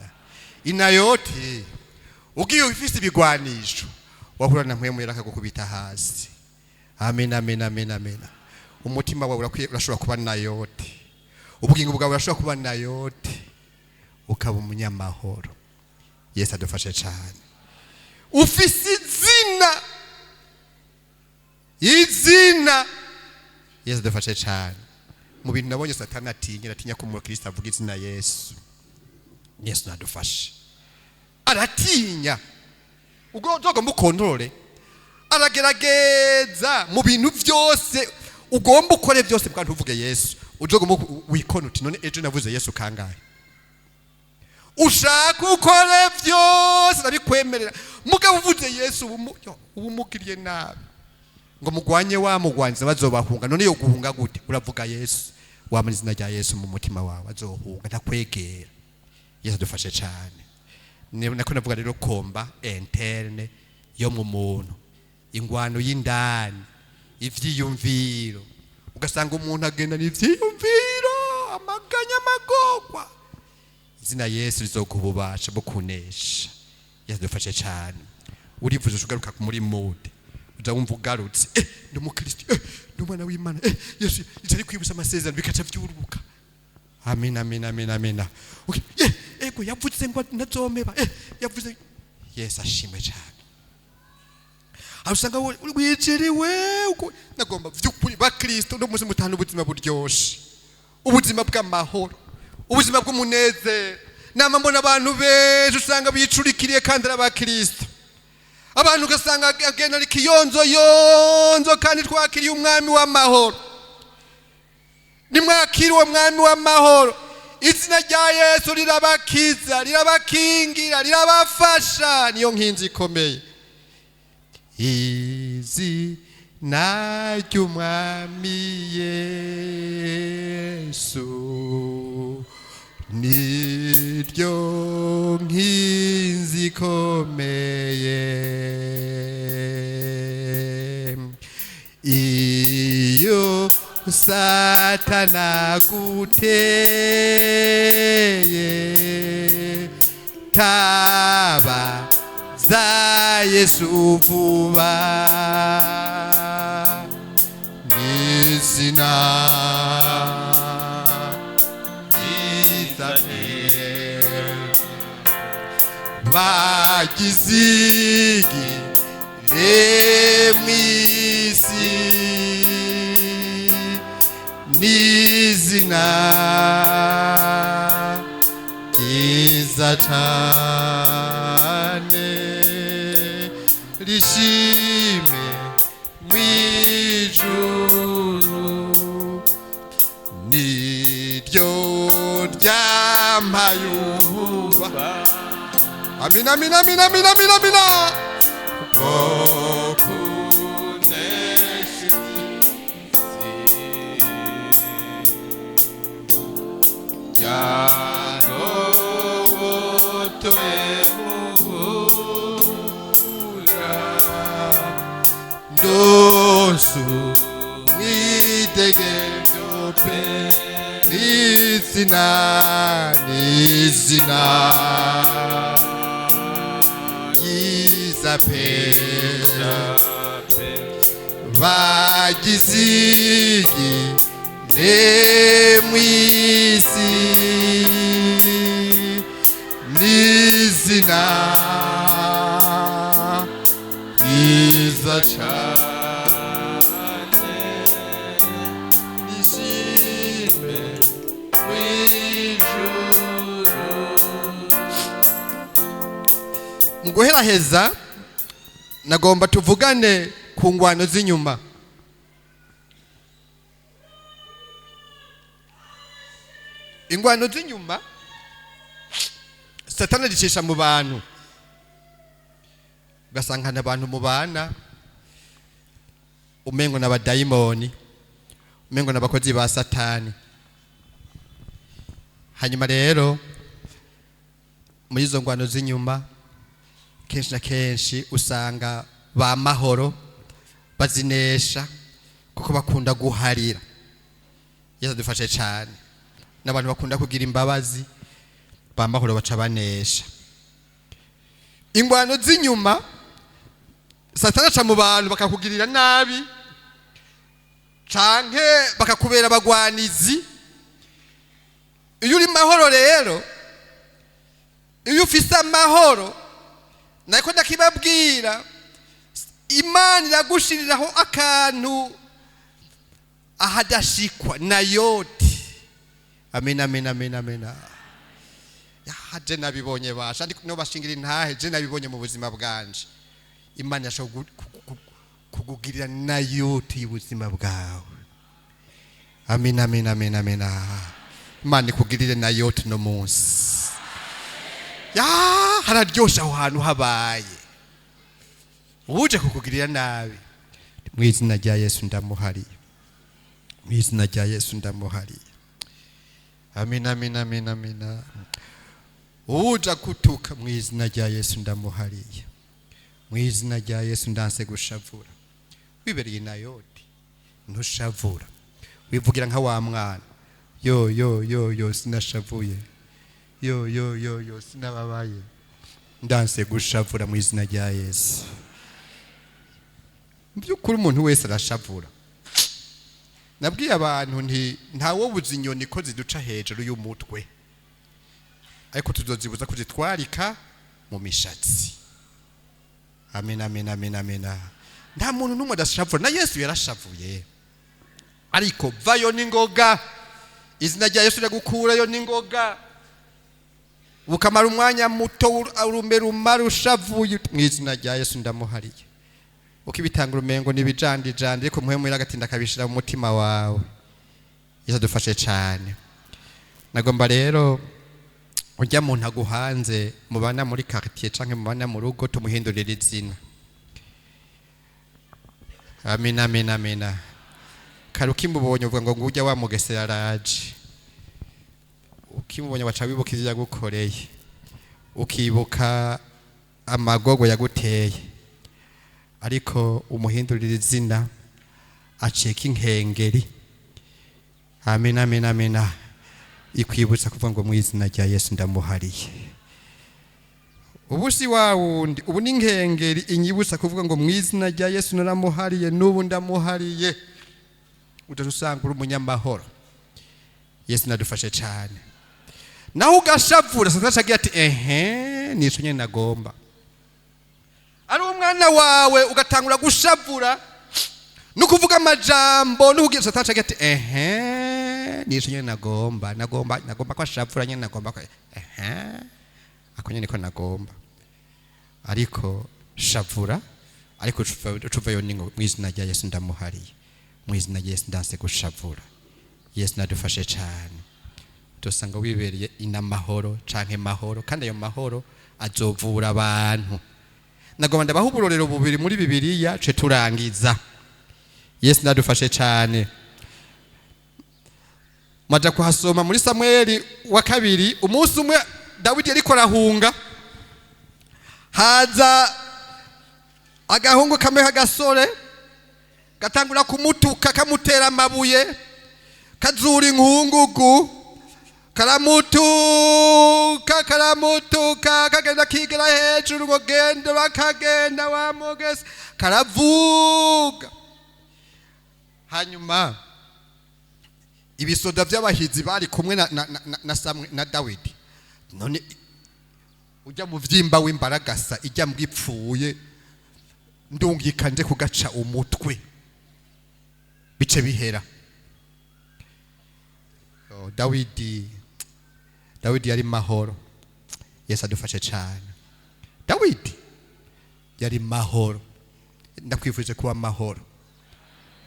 Inayote ugiye ufise ibigwanisho, wahura na Mpwemu Yera akagukubita hasi. Amen, amen, amen, amen. Umutima wawe urashobora kuba nayote, ubugingo bwawe burashobora kuba nayote, ukaba umunyamahoro. Yesu adufashe cyane. Ufise izina, izina. Yesu adufashe cyane. Mu bintu nabonye Satani atinya, aratinya ko umukristo avuga izina Yesu. Yesu nadufashe. Aratinya ubwo uzogomba ukontorore, aragerageza mu bintu byose ugomba ukore byose bwa ntuvuge Yesu. Uzogomba wikone uti: "None ejo navuze Yesu kangahe?" Ushaka ukore byose, ndabikwemerera, mugabo uvuze Yesu uba umugiriye nabi. Ngo mugwanye wa mugwanyiza bazobahunga. None yo guhunga gute? Uravuga Yesu, wamara izina rya Yesu mu mutima wawe, azohunga, ntakwegera. Yesu adufashe cyane. Nako navuga rero combat interne yo mu muntu, ingwano y'indani, ivyiyumviro. Ugasanga umuntu agenda n'ivyiyumviro, amaganya, amagorwa. Izina Yesu rizoguha ububasha bwo kunesha. Yesu adufashe cyane. Urivuze, ugaruka muri mode, uza wumva ugarutse: "Ndi umukristo, ndi umwana w'Imana, Yesu ari kwibutsa amasezerano," bikaca vyurubuka. Amen, amen, amen, amen. Okay. Ego, yavuze ngo ntazomeba, yavuze. Yesu ashimwe cyane. Aho usanga wiciriwe uko nagomba vy'ukuri, bakristo, no muzi mutahana ubuzima buryoshe, ubuzima bw'amahoro, ubuzima bw'umunezero. Nama mbona abantu benshi usanga bicurikiriye kandi ari abakristo. Abantu ugasanga agenda ari ikiyonzoyonzo, kandi twakiriye umwami w'amahoro. Nimwakira uwo mwami w'amahoro. Izina rya Yesu rirabakiza, rirabakingira, rirabafasha. Niyo nkinzi ikomeye. Izina ry'Umwami Yesu niryo nkinzi ikomeye. Iyo Satana aguteye, tabaza Yesu vuba. N'izina ryiza pe bagizigire mw'isi, n'izina ryiza cane rishime mw'ijuru, niryo ryampaye ububa. Amina, amina, amina, amina, amina, amina. Bwo kunesha isi yangobotoye mu buja, Ndosu mwidegemvyo pe. N'izina, n'izina ryiza pe bagizigire mw'isi, n'izina ryiza cane rishime mw'ijuru. Mu guheraheza, nagomba tuvugane ku ngwano z'inyuma. Ingwano z'inyuma Satani azicisha mu bantu, ugasangana abantu mubana umengo n'abadayimoni, umengo n'abakozi ba Satani. Hanyuma rero muri izo ngwano z'inyuma, kenshi na kenshi usanga ba mahoro bazinesha, kuko bakunda guharira. Yesu adufashe cyane. N'abantu bakunda kugira imbabazi, ba mahoro baca banesha. Ingwano z'inyuma Satani aca mu bantu, bakakugirira nabi canke bakakubera abagwanizi. Iyo uri mahoro rero, iyo ufise amahoro, nako ndakibabwira, Imana iragushiriraho akantu ahadashikwa na yoti. Amena, amena, amena, amena. Je nabibonye basha, no bashingira intahe, je nabibonye mu buzima bwanje. Imana yashobora kugugirira na yoti y'ubuzima bwawe. Amena, amena, amena, amena. Imana ikugirire na yoti no munsi. Ya, hararyoshe aho hantu habaye. Uje kukugirira nabi, mu izina rya Yesu ndamuhariye, mu izina rya Yesu ndamuhariye. Amina, amina, amina, amina. Uja kutuka, mu izina rya Yesu ndamuhariye, mu izina rya Yesu ndanse gushavura. Wibereye nayoti ntushavura, wivugira nka wa mwana: "Yo yo yo yo, sinashavuye, yo yo yo yo, sinababaye, ndanse gushavura mu izina rya Yesu." Mu by'ukuri umuntu wese arashavura. Nabwiye abantu nti ntawobuza inyoni ko ziduca hejuru y'umutwe, ariko tuzozibuza kuzitwarika mu mishatsi. Amen, amen, amen, amen. Nta muntu n'umwe adashavura, na Yesu yarashavuye, ariko vayo n'ingoga. Izina rya Yesu riragukurayo n'ingoga, ukamara umwanya muto urume rumara ushavuye. Mu izina rya Yesu ndamuhariye. Ukibitanga urumengo n'ibijandijandi, ariko muhe muhira agatinda akabishira mu mutima wawe. Yesu adufashe cyane. Nagomba rero ujya muntu aguhanze, mubana muri quartier canke mubana mu rugo, tumuhindurira izina. Amina, amina, amina. Kare ukimubonye uvuga ngo ngujya wa mugesera araje. Ukimubonye waca wibuka ivyo yagukoreye, ukibuka amagogo yaguteye, ariko umuhindurira izina, acika inkengeri. Amina, amina, amina. Ikwibutsa kuvuga ngo mu izina rya Yesu ndamuhariye. Ubu si wa wundi, ubu ni inkengeri inyibutsa kuvuga ngo mu izina rya Yesu naramuhariye, n'ubu ndamuhariye. Udaca usanga uri umunyamahoro. Yesu nadufashe cyane. Naho ugashavura, Satani agira ati: "Ehe, nico nyene nagomba." Ari umwana wawe, ugatangura gushavura no kuvuga amajambo no kugira, Satani agira ati: "Ehe, nico nyene nagomba, nagomba ko ashavura nyene, nagomba ko ehe, ako nyene ko nagomba." Ariko shavura, ariko ucuvayo ni ngo mu izina rya Yesu ndamuhariye, mu izina rya Yesu ndanse gushavura. Yesu nadufashe cyane. Dusanga wibereye inamahoro canke mahoro, kandi ayo mahoro azovura abantu. Nagomba ndabaha uburorero bubiri muri Bibiliya, ce turangiza. Yesu nadufashe cyane. Maja kuhasoma muri Samweli wa kabiri. Umunsi umwe Dawidi yariko arahunga, haza agahungu kamwe k'agasore, gatangura kumutuka, kamutera amabuye, kazura inkungugu, karamutuka, karamutuka, kagenda kigera hejuru ngo genda bakagenda wamugese, karavuga. Hanyuma ibisoda by'abahizi bari kumwe na Dawidi, none ujya mu vyimba w'imbaragasa ijya mbwipfuye, ndungika nje kugaca umutwe, bice bihera. Oh, Dawidi yari mahoro. Yesu adufashe cyane. Dawidi yari mahoro. Ndakwifuje kuba mahoro.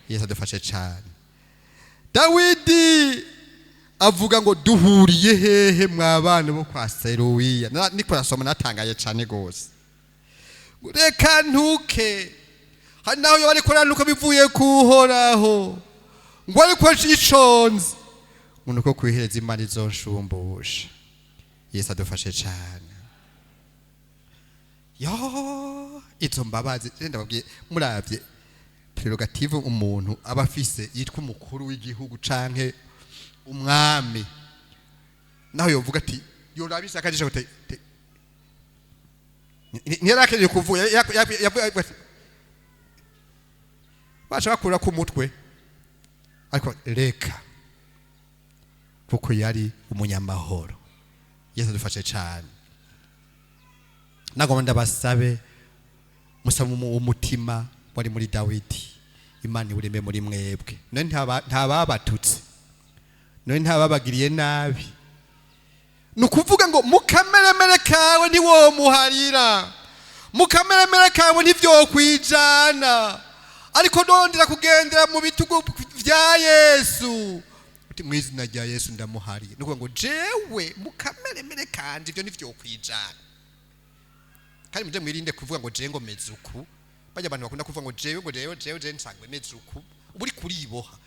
Yesu adufashe cyane. Dawidi avuga ngo: "Duhuriye hehe mwa bana bo kwa Seruwiya?" Niko nasoma, natangaye cyane gose. Reka ntuke. Hari naho yoba ariko aranuka bivuye kuhoraho, ngo ariko iconze ngo nuko kwihereza Imana izonshumbusha. Yesu adufashe cyane. Yo, izo mbabazi ndababwiye, muravye prérogative umuntu aba afise yitwa umukuru w'igihugu canke umwami, naho yovuga ati yorabise akajisho gute, ntiyarakeneye kuvuga, yavuga ati baca bakura ku mutwe, ariko reka, kuko yari umunyamahoro. Yesu adufashe cyane. Nagomba ndabasabe musabe umutima wari muri Dawidi, Imana iwureme muri mwebwe. None ntababatutse? None ntababagiriye nabi? Ni ukuvuga ngo mu kameremere kawe ntiwomuharira, mu kameremere kawe ntivyokwijana, ariko nondera kugendera mu bitugu vya Yesu, uti mu izina rya Yesu ndamuhariye. Ni ukuvuga ngo jewe mu kameremere kanje ivyo ntivyokwijana. Kandi muje mwirinde kuvuga ngo jewe ngo meze uku. Bajya abantu bakunda kuvuga ngo jewe, ngo jewe, jewe, jewe nsangwe meze uku, uba uri kuriboha.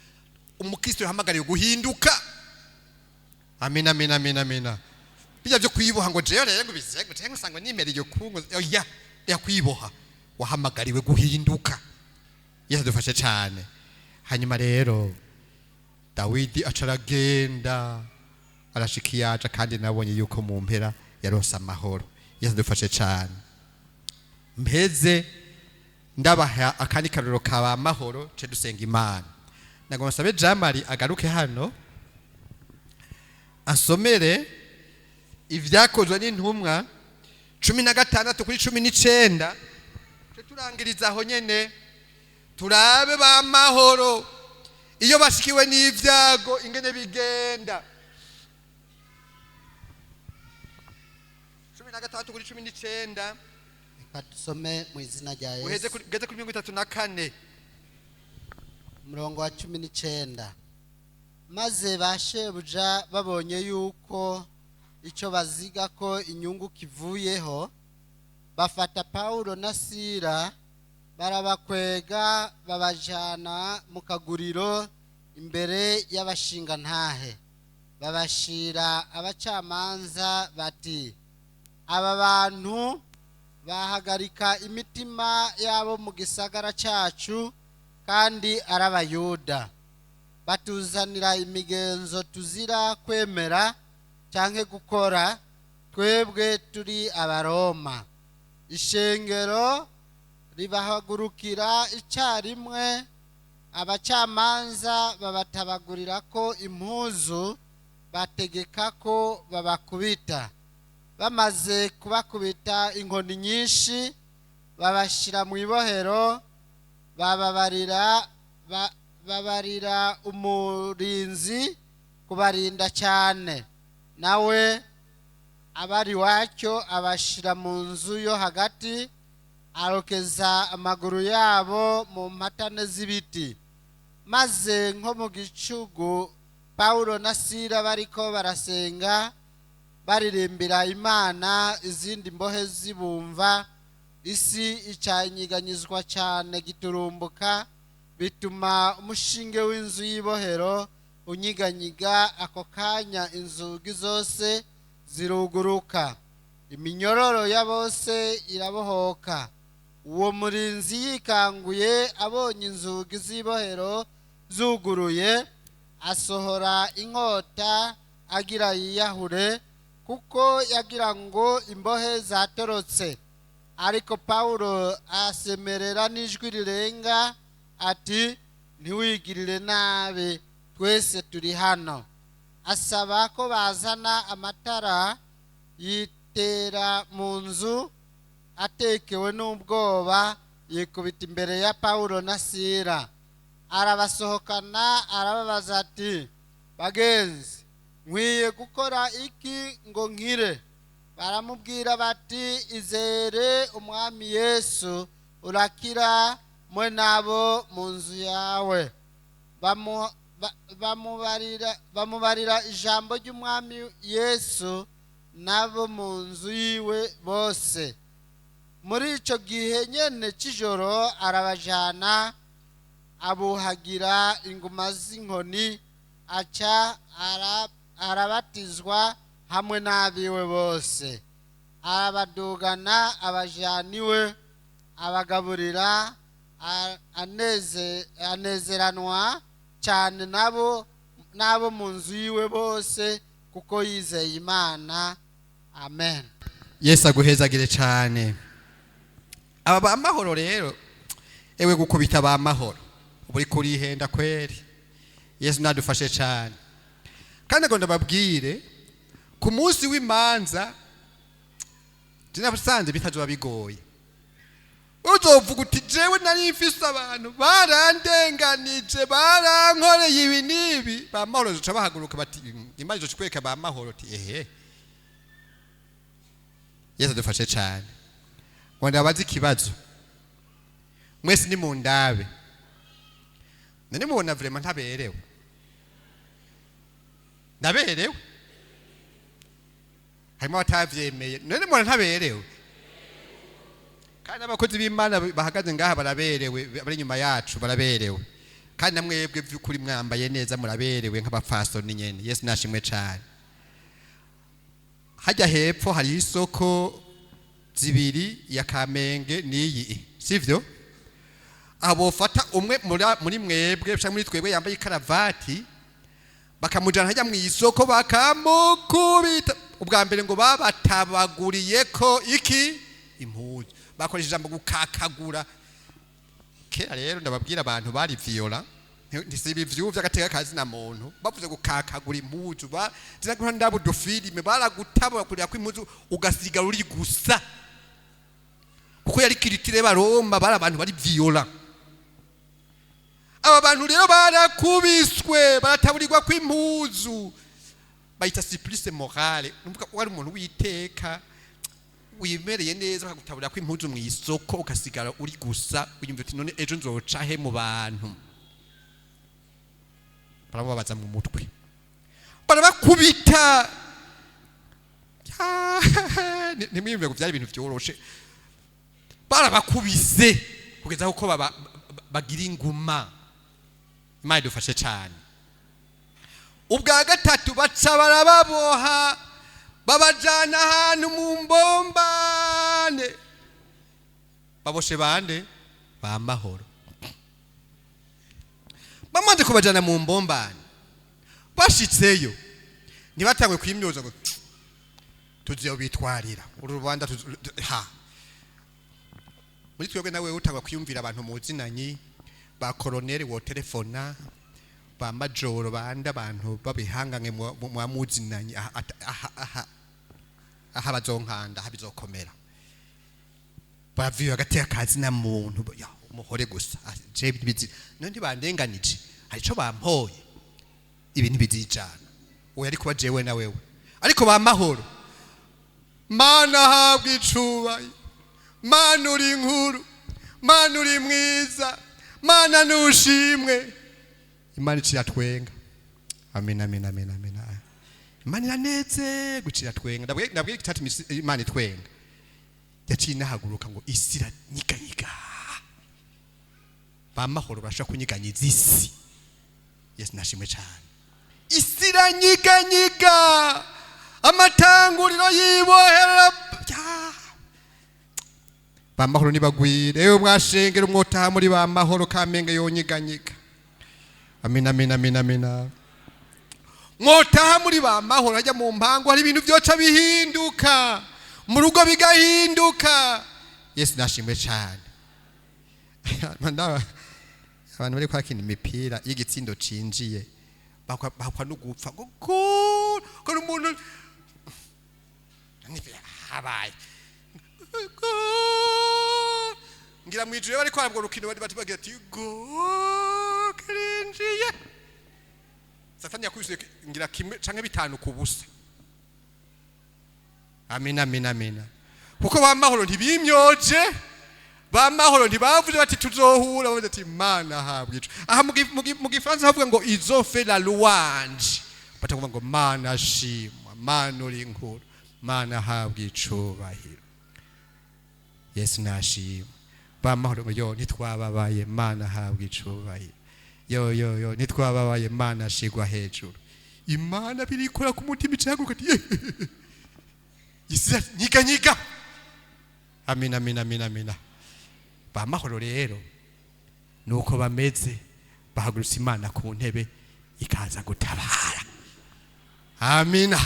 Umukristo yahamagariwe guhinduka. Amina, amina, amina, amina. Bijya byo kwiboha ngo jewe rero ngo bize ngo jewe nsangwe nimereye uku, ngo oya, ya kwiboha, wahamagariwe guhinduka. Yesu adufashe cyane. Hanyuma rero Dawidi aca aragenda, arashika iyaja, kandi nabonye yuko mu mpera yaronse amahoro. Yesu adufashe cyane. Mpeze ndabaha akandi karuro kaba amahoro, ce dusenga Imana. Nagomba nsabe Jamari agaruke hano, asomere Ibyakozwe n'Intumwa 16 kuri 19, ce turangiriza aho nyene, turabe ba mahoro iyo bashikiwe n'ibyago ingene bigenda. 16 kuri 19. Reka dusome mu izina rya Uheze Yesu. Ugeze kuri 34. Umurongo wa 19. Maze ba shebuja babonye yuko icyo baziga ko inyungu kivuyeho, bafata Pawulo na Sira, barabakwega, babajana mu kaguriro imbere y'abashingantahe, babashira abacamanza bati: "Aba bantu bahagarika imitima yabo mu gisagara cyacu, kandi ari Abayuda, batuzanira imigenzo tuzira kwemera cyangwa gukora, twebwe turi Abaroma." Ishengero ribahagurukira icyarimwe, abacamanza babatabagurira ko impuzu, bategeka ko babakubita. Bamaze kubakubita inkoni nyinshi, babashyira mu ibohero, babarira umurinzi kubarinda cyane. Nawe abari wacyo abashyira mu nzu yo hagati, arokeza amaguru yabo mu mpatane z'ibiti. Maze nko mu gicugu, Pawulo na Sira bariko barasenga, baririmbira Imana, izindi mbohe zibumva. Isi icanyiganyizwa cyane giturumbuka, bituma umushinge w'inzu y'ibohero unyiganyiga. Ako kanya inzugi zose ziruguruka, iminyororo ya bose irabohoka. Uwo murinzi yikanguye, abonye inzugi z'ibohero zuguruye, asohora inkota agira yiyahure, kuko yagira ngo imbohe zatorotse. Ariko Pawulo asemerera n'ijwi rirenga ati: "Ntiwigirire nabi, twese turi hano." Asaba ko bazana amatara, yitera mu nzu atekewe n'ubwoba, yikubita imbere ya Pawulo na Sira. Arabasohokana, arababaza ati: "Bagenzi, nkwiye gukora iki ngo nkire?" Baramubwira bati: "Izere Umwami Yesu, urakira, mwe n'abo mu nzu yawe." Bamubarira ijambo ry'Umwami Yesu n'abo mu nzu yiwe bose. Muri icyo gihe nyene cy'ijoro arabajana, abuhagira inguma z'inkoni, aca arabatizwa hamwe n'abiwe bose. Arabadugana, abajana iwe, abagaburira, anezeranwa cyane nabo n'abo mu nzu yiwe bose, kuko yizeye Imana. Amen. Yesu aguhezagire cyane. Aba ba mahoro rero, ewe, gukubita ba mahoro uba uriko urihenda kweri. Yesu nadufashe cyane. Kandi ngo ndababwire, ku munsi w'imanza nasanze bitazoba bigoye. Uzovuga uti: "Jewe nari mfise abantu barandenganije, barankoreye ibi n'ibi." Ba mahoro zoca bahaguruka bati: "Imana izoca ikwereka ba mahoro." Uti: "Ehe." Yesu adufashe cyane. Ngo ndabaze ikibazo mwese, ni mu ndabe, none mubona vraiment ntaberewe? Ndaberewe? Harimo abatavyemeye. None mubona ntaberewe? Kandi abakozi b'Imana bahagaze ngaha baraberewe, bari inyuma yacu baraberewe, kandi namwebwe by'ukuri mwambaye neza, muraberewe nk'abapfasoni nyene. Yesu nashimwe cyane. Hajya hepfo hari isoko zibiri, ya Kamenge n'iyi, sivyo? Aho bofata umwe muri mwebwe cyangwa muri twebwe yambaye ikaravati, bakamujana hajya mu isoko, bakamukubita. Ubwa mbere ngo babatabaguriye ko iki? Impuzu. Bakoresheje ijambo gukakagura. Kera rero, ndababwira, abantu bari violent, ntisiba ivyu vy'agateka kazi na muntu. Bavuze gukakagura impuzu, ba zinaguha ndabo udufilime, baragutabura kurira ko impuzu, ugasigara uri gusa, kuko yari culture y'Abaroma. Bari abantu bari violent. Aba bantu rero barakubiswe, barataburirwa kw'impuzu, bayita supplice morale. Numvuga ko ari umuntu witeka wimereye neza, bakagutaburira kw'impuzu mu isoko, ugasigara uri gusa, uyumva uti: "None ejo nzoca he mu bantu?" Barababaza mu mutwe, barabakubita. Ntimwiyumve ngo byari ibintu byoroshe. Barabakubise kugeza kuko bagira inguma. Imana idufashe cyane. Ubwa gatatu baca barababoha, babajana ahantu mu mbombane. Baboshe bande? Ba Mahoro. Bamaze kubajana mu mbombane, bashitseyo ntibatangwe kwimyoza ngo tuzobitwarira uru rubanda ha muri twebwe. Nawe utangwa kwiyumvira abantu muzinanyi, ba koroneri wo telefona, ba majoro, bande, abantu babihangange mwa muzinanyi, aha aha aha aha bazonkanda, aha bizokomera. Bavuye hagati y'akazi na muntu ya umuhore gusa. Ah, je bizi none ntibandenganije, hari ico bampoye, ibi ntibizijana. Oya, ariko kuba jewe na wewe, ariko ba Mahoro: "Mana, habwa icubahiro. Mana, uri inkuru. Mana, uri mwiza. Mana, nushimwe." Imana icira twenga. Amen, amen, amen, amen. Imana iraneze gucira twenga. Ndabwiye igitatu Imana itwenga. Yaciye inahaguruka ngo isi iranyiganyiga. Ba Mahoro barashobora kunyiganyiza isi. Yesu nashimwe cyane. Isi iranyiganyiga, amatanguriro yibohera. Ba Mahoro nibagwire. Ewe mwashengera umwotaha muri ba Mahoro, Kamenge yonyiganyiga. Amina, amina, amina, amina. Mwotaha muri ba Mahoro, hajya mu mpangu hari ibintu byoca bihinduka, mu rugo bigahinduka. Yesu nashimwe cyane. Abantu bari kwakina imipira y'igitsindo cinjiye bakwa no gupfa ngo gol ko umuntu habaye gol. Ngira mwijuru bariko barabwo rukino bari bati bagira ati gol kirinjiye. Satani yakubise ngira kimwe canke 5-0. Amina, amina, amina. Kuko ba Mahoro ntibimyoje, ba Mahoro ntibavuze bati tuzohura, bavuze ati "Mana, habwa ico." Aha mu Gifaransa havuga ngo "Ils ont fait la louange", batavuga ngo "Mana, shimwa. Mana, uri inkuru. Mana, habwa icubahiro." Yesu nashimwe. Ba Mahoro yo ntitwababaye. "Mana, habwa icubahiro." Yo yo yo, ntitwababaye. "Mana, shigwa hejuru." Imana birikora ku mutima, icahaguruka ati isi nyiga nyiga. Amina, amina, amina, amina. Ba Mahoro rero nuko bameze, bahagurutse Imana ku ntebe ikaza gutabara. Amina.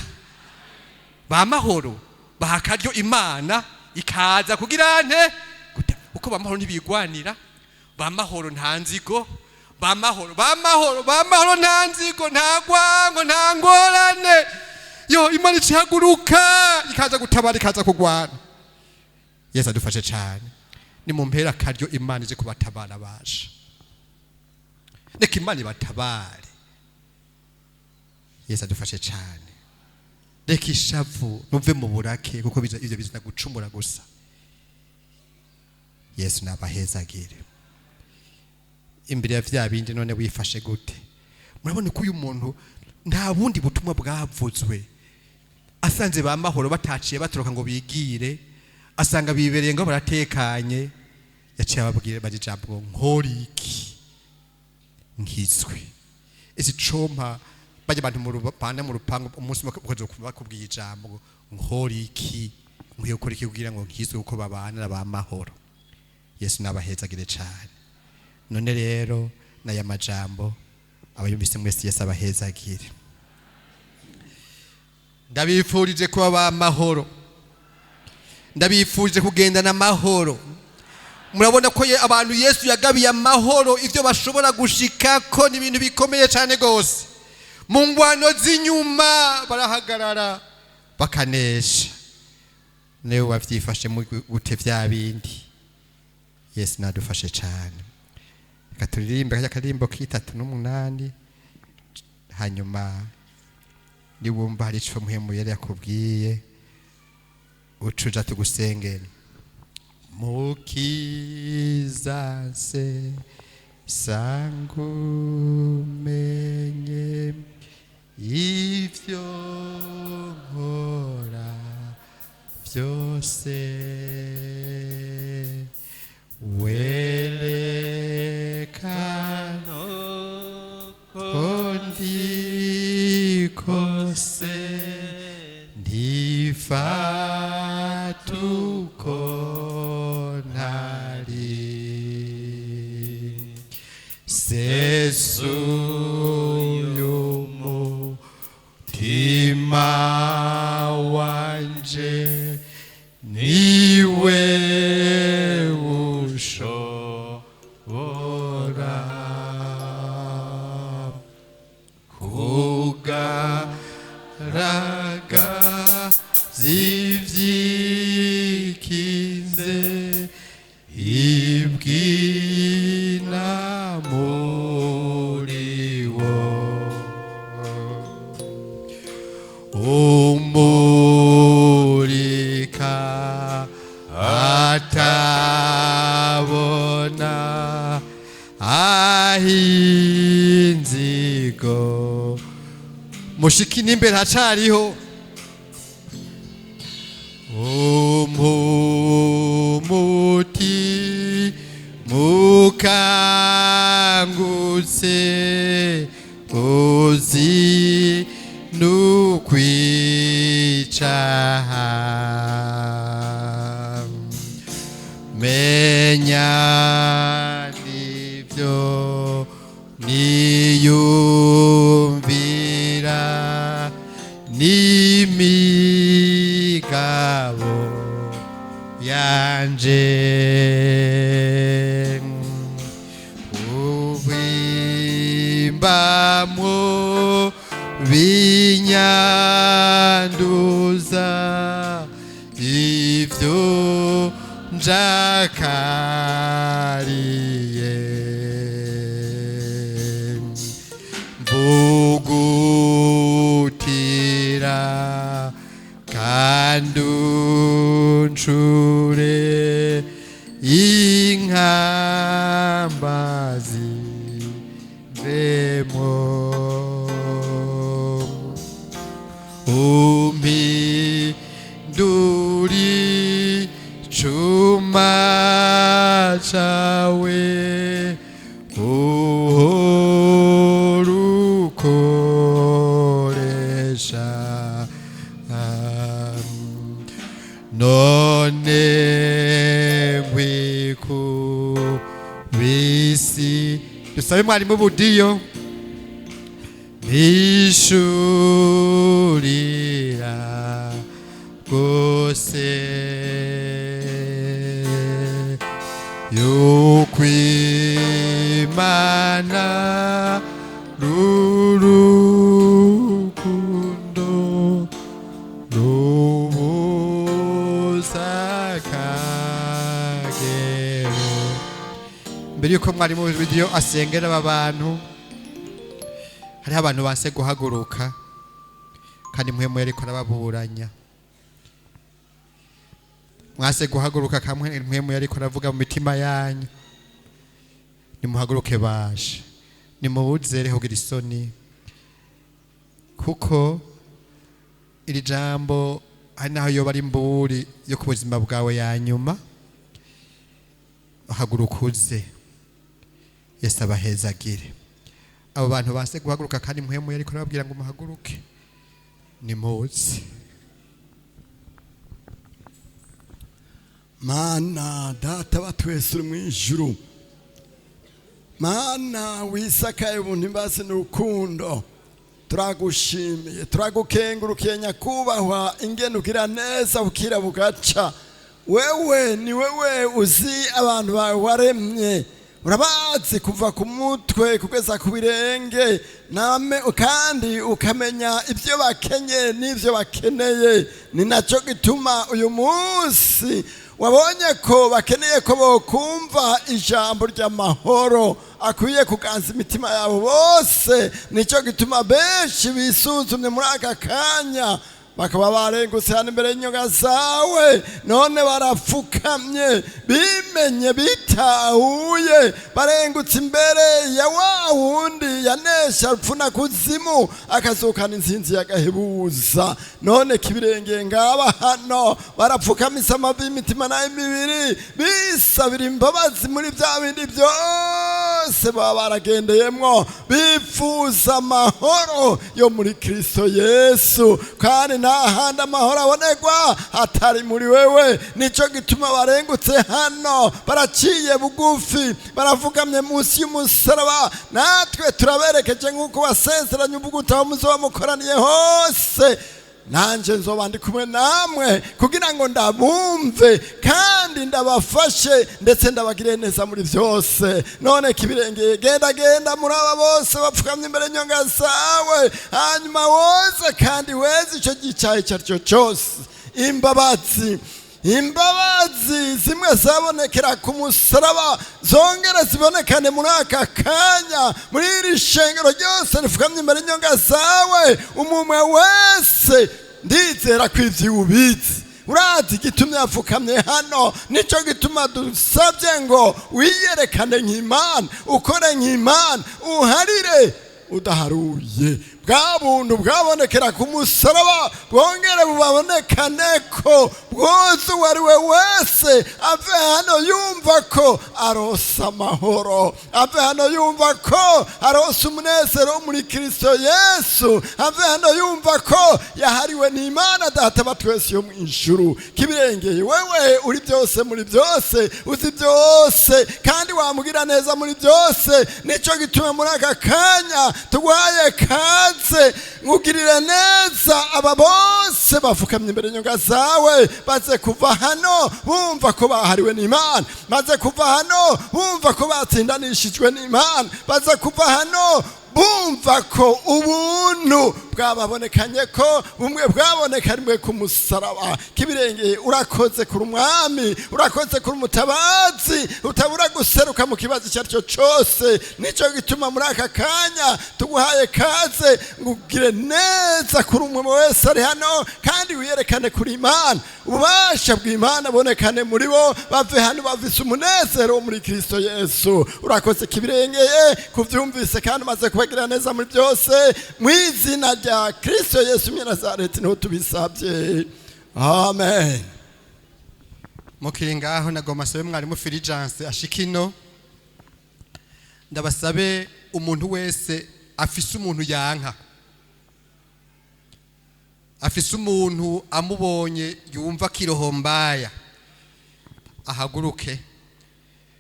Ba Mahoro baha akaryo Imana ikaza kugira nte uko ba Mahoro ntibigwanira. Ba Mahoro nta nzigo. Ba Mahoro, ba Mahoro, ba Mahoro nta nzigo, nta gwango, nta ngorane. Yo, Imana icihaguruka ikaza gutabara, ikaza kugwana. Yesu adufashe cyane. Ni mu mpera akaryo Imana ije kubatabara. Baje, reka Imana ibatabare. Yesu adufashe cyane. Reka ishavu, nuve mu burake, kuko ivyo bizana gucumura gusa. Yesu nabahezagire. Imbere ya vya bindi none wifashe gute? Murabona ko uyu muntu nta bundi butumwa bwavuzwe. Asanze ba Mahoro bataciye batoroka ngo bigire, asanga bibereye ngo baratekanye. Yaciye ababwira bari ijambo ngo "Nkora iki nkizwe?" Ese compa bajya abantu mu rupanda mu rupangu, umunsi umwe ukaza bakubwiye ijambo ngo "Nkora iki, nkwiye gukora iki kugira ngo nkizwe?" Kuko babana na ba Mahoro. Yesu nabahezagire cyane. None rero n'aya majambo abayumvise mwese, Yesu abahezagire. Ndabifurije kuba ba Mahoro, ndabifurije kugendana amahoro. Murabona ko abantu Yesu yagabiye amahoro, ibyo bashobora gushikako ni ibintu bikomeye cyane rwose. Mu ngwano z'inyuma barahagarara bakanesha. Niwe wabyifashe mu gute vya bindi? Yesu nadufashe cyane. Reka turirimbe kajya karirimbo k'38, hanyuma niwumva hari ico Muhemu yari yakubwiye, ucuja tugusengere. Mukiza se. Sangumenye ivyo nkora byose, werekana ko ndi kose, ntifata uko ntari. Sesuye umutima wanje, niwe ushobora kugaragaza ivyikize ibwina muri wo. Umurika atabona ahinzigo mushiki n'imbere hacariho umuti mukangutse uzi nukwicaha, menya nivyo niyumvira n'imigabo yanje, ubimbamwo binyanduza ivyo njakariye, mvugutira kandi uncure inkambazi mvemo, umpinduri cuma cawe uhora ukoresha, none nkwikubisi. Dusabe mwarimu budiyo bishurira rwose yukwimana rurukundo rubusakagero. Mbere yuko mwarimu bidiyo asengera aba bantu, hariho abantu banse guhaguruka kandi Mpwemu yariko arababuranya. Mwase guhaguruka kamwe Mpwemu yariko aravuga mu mitima yanyu. Nimuhaguruke bashe, nimubuze kugira isoni, kuko iri jambo hari naho yoba ari imburi yo ku buzima bwawe ya nyuma. Haguruka uze, Yesu abahezagire. Abo bantu banse guhaguruka kandi Mpwemu yariko arababwira ngo muhaguruke, nimuze. Mana Data wa twese uri mu ijuru, Mana wisakaye ubuntu, imbasi n'urukundo, turagushimiye, turagukengurukiye nyakubahwa, ingene ugira neza bukira bugaca. Wewe ni wewe uzi abantu bawe waremye, urabazi kuva ku mutwe kugeza ku birenge, name kandi ukamenya ibyo bakenye n'ibyo bakeneye. Ni nacyo gituma uyu munsi wabonye ko bakeneye ko bokumva ijambo ry'amahoro akwiye kuganza imitima yabo bose. Nicyo gituma benshi bisuzumye muri aka kanya. Bakaba barengutse hano imbere y'inyonga zawe, none barapfukamye, bimenye, bitahuye, barengutse imbere ya wa wundi yanesha rupfu na kuzimu, akazukana insinzi y'agahebuza. None kibirengeye ngaba hano barapfukamisa amavi y'imitima n'ay'imibiri, bisabira imbabazi muri bya bindi byose baba baragendeyemwo, bifuza amahoro yo muri Kristo Yesu. Kandi nta handi amahoro abonerwa atari muri wewe. Nico gituma barengutse hano, baraciye bugufi, baravugamye munsi y'umusaraba. Natwe turaberekeje nk'uko wasezeranye uvuga uti: "Aho muzoba mukoraniye hose, nanjye nzoba ndi kumwe namwe kugira ngo ndabumve kandi ndabafashe, ndetse ndabagire neza muri byose." None kibirengeye, genda, genda muri aba bose bapfukamye imbere y'inyonga zawe, hanyuma woze kandi weze icyo gicaye icyo ari cyo cyose. Imbabazi, imbabazi zimwe zabonekera ku musaraba zongera zibonekane muri aka kanya muri iri shengero ryose rifukamye imbere y'inyonga zawe. Umumwe wese, ndizera ko ibyo ubizi, urazi igitumye yapfukamye hano. Nicyo gituma dusabye ngo wiyerekane nk'Imana, ukore nk'Imana, uharire udaharuye. Bwa buntu bwabonekera ku musaraba bwongere bubabonekane ko bwose. Uwo ari we wese ave hano yumva ko aronsa amahoro, ave hano yumva ko aronsa umunezero wo muri Kristo Yesu, ave hano yumva ko yahariwe n'Imana Data wa twese yo mu ijuru. Kibirengeye, wewe uri byose muri byose, uzi byose kandi wamugira neza muri byose. Nicyo gituma muri aka kanya tuguhaye kaze, ngugirire neza aba bose bafukamye imbere y'inyonga zawe, baze kuva hano bumva ko bahariwe n'Imana, baze kuva hano bumva ko batsindanishijwe n'Imana, baze kuva hano bumva ko ubuntu bwababonekanye ko bumwe bwabonekanywe ku musaraba. Kibirengeye, urakoze kuri umwami, urakoze kuri umutabazi utabura guseruka mu kibazo icyo ari cyo cyose. Nicyo gituma muri aka kanya tuguhaye kaze ngo ugire neza kuri umwe wese ari hano, kandi wiyerekane kuri Imana, ububasha bw'Imana bonekane muri bo, bave hano bafise umunezero wo muri Kristo Yesu. Urakoze kibirengeye kubyumvise kandi umaze kubagira neza muri byose. Mu izina rya Kristo Yesu mw'i Nazareti niho tubisabye, amen. Mukiri ngaho, nagomba asabe mwarimu Fulgence ashika ino. Ndabasabe umuntu wese afise umuntu yanka, afise umuntu amubonye yumva kiroho mbaya, ahaguruke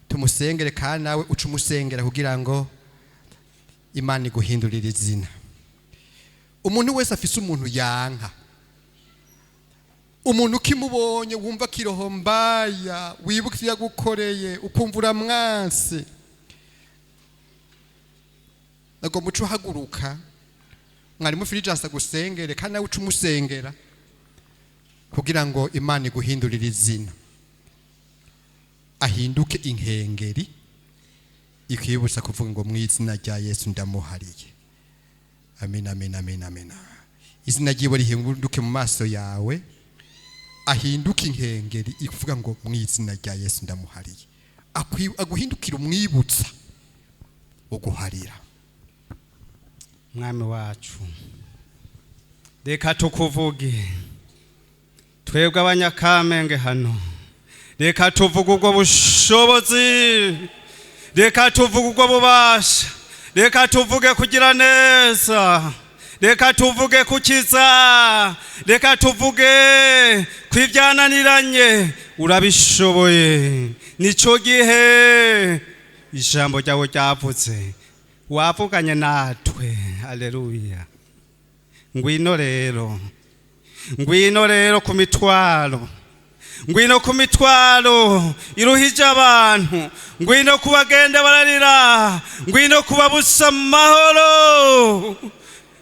tumusengere, kandi nawe uca umusengera kugira ngo Imana iguhindurire izina. Umuntu wese afise umuntu yanka, umuntu ukimubonye wumva kiroho mbaya, wibuka ivyo yagukoreye ukumva uramwanse, nagomba uca uhaguruka, mwarimu Fulgence agusengere, kandi nawe uca umusengera kugira ngo Imana iguhindurire izina, ahinduke inkengeri ikwibutsa kuvuga ngo: "Mu izina rya Yesu ndamuhariye." Amen, amen, amen, amen. Izina ryiwe rihinduke mu maso yawe, ahinduke inkengeri ikuvuga ngo: "Mu izina rya Yesu ndamuhariye." Aguhindukire umwibutsa wo guharira. Mwami wacu, reka tukuvuge twebwe Abanyakamenge hano. Reka tuvuge ubwo bushobozi, reka tuvuge ubwo bubasha, reka tuvuge kugira neza, reka tuvuge kukiza, reka tuvuge kw'ibyananiranye urabishoboye. Nico gihe ijambo ryawe ryavutse, wavuganye natwe. Aleluya! Ngwino rero, ngwino rero ku mitwaro, ngwino ku mitwaro iruhije abantu, ngwino ku bagenda bararira, ngwino kubabusa amahoro.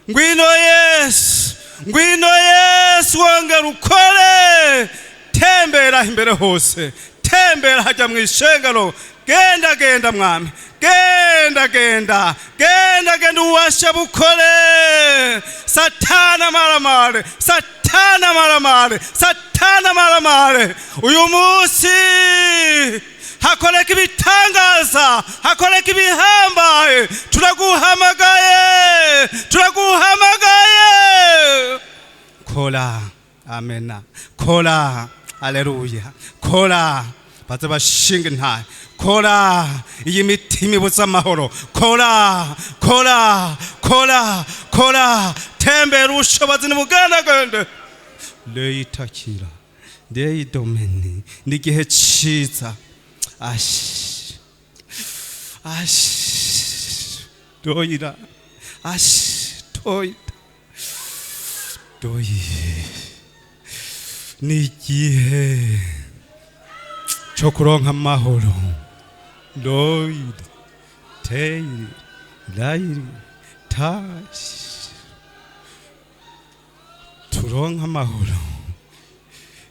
Ngwino Yesu, ngwino Yesu, wongera ukore. Tembera imbere hose, tembera hajya mu ishengero. Genda, genda mwami, genda, genda, genda, genda, uwasha bukore. Satana maramare, satana. Satana maramare, Satana maramare. Uyu munsi hakoreka ibitangaza, hakoreka ibihambaye. Turaguhamagaye, turaguhamagaye. Kora, amena. Kora, aleluya. Kora, baze bashinga intahe. Kora iyi mitima ibuze amahoro. Kora, kora, kora, kora. Tembera ubushobozi nibugandagande. Leyitakira leyidomeni, ni igihe ciza. Ashi, ashi, doyira, ashi, toyira, doyi. Ni igihe cyo kuronka amahoro. Doyira, teyiri, layiri, tashi. Turonka amahoro.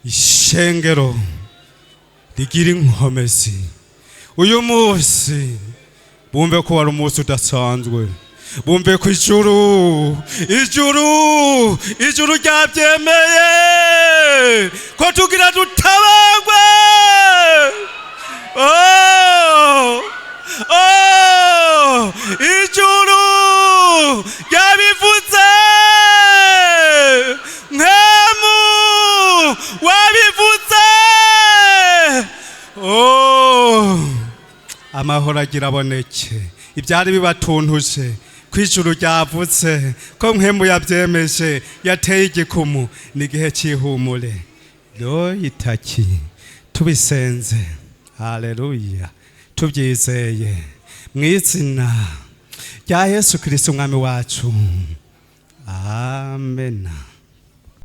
Ishengero rigira inkomezi. Uyu munsi bumve ko wari umunsi udasanzwe, bumve ko ijuru, ijuru, ijuru ryabyemeye ko tugira dutabagwe. Oh, oh, ijuru ryabivuze, nkemu wabivuze. Oh, amahoro agira aboneke. Ibyari bibatuntuje ko ijuru ryavutse, ko nkemu yabyemeje, yateye igikumu, ni igihe cy'ihumure. Itaki tubisenze, haleluya, tubyizeye mu izina rya Yesu Kristo umwami wacu, amena.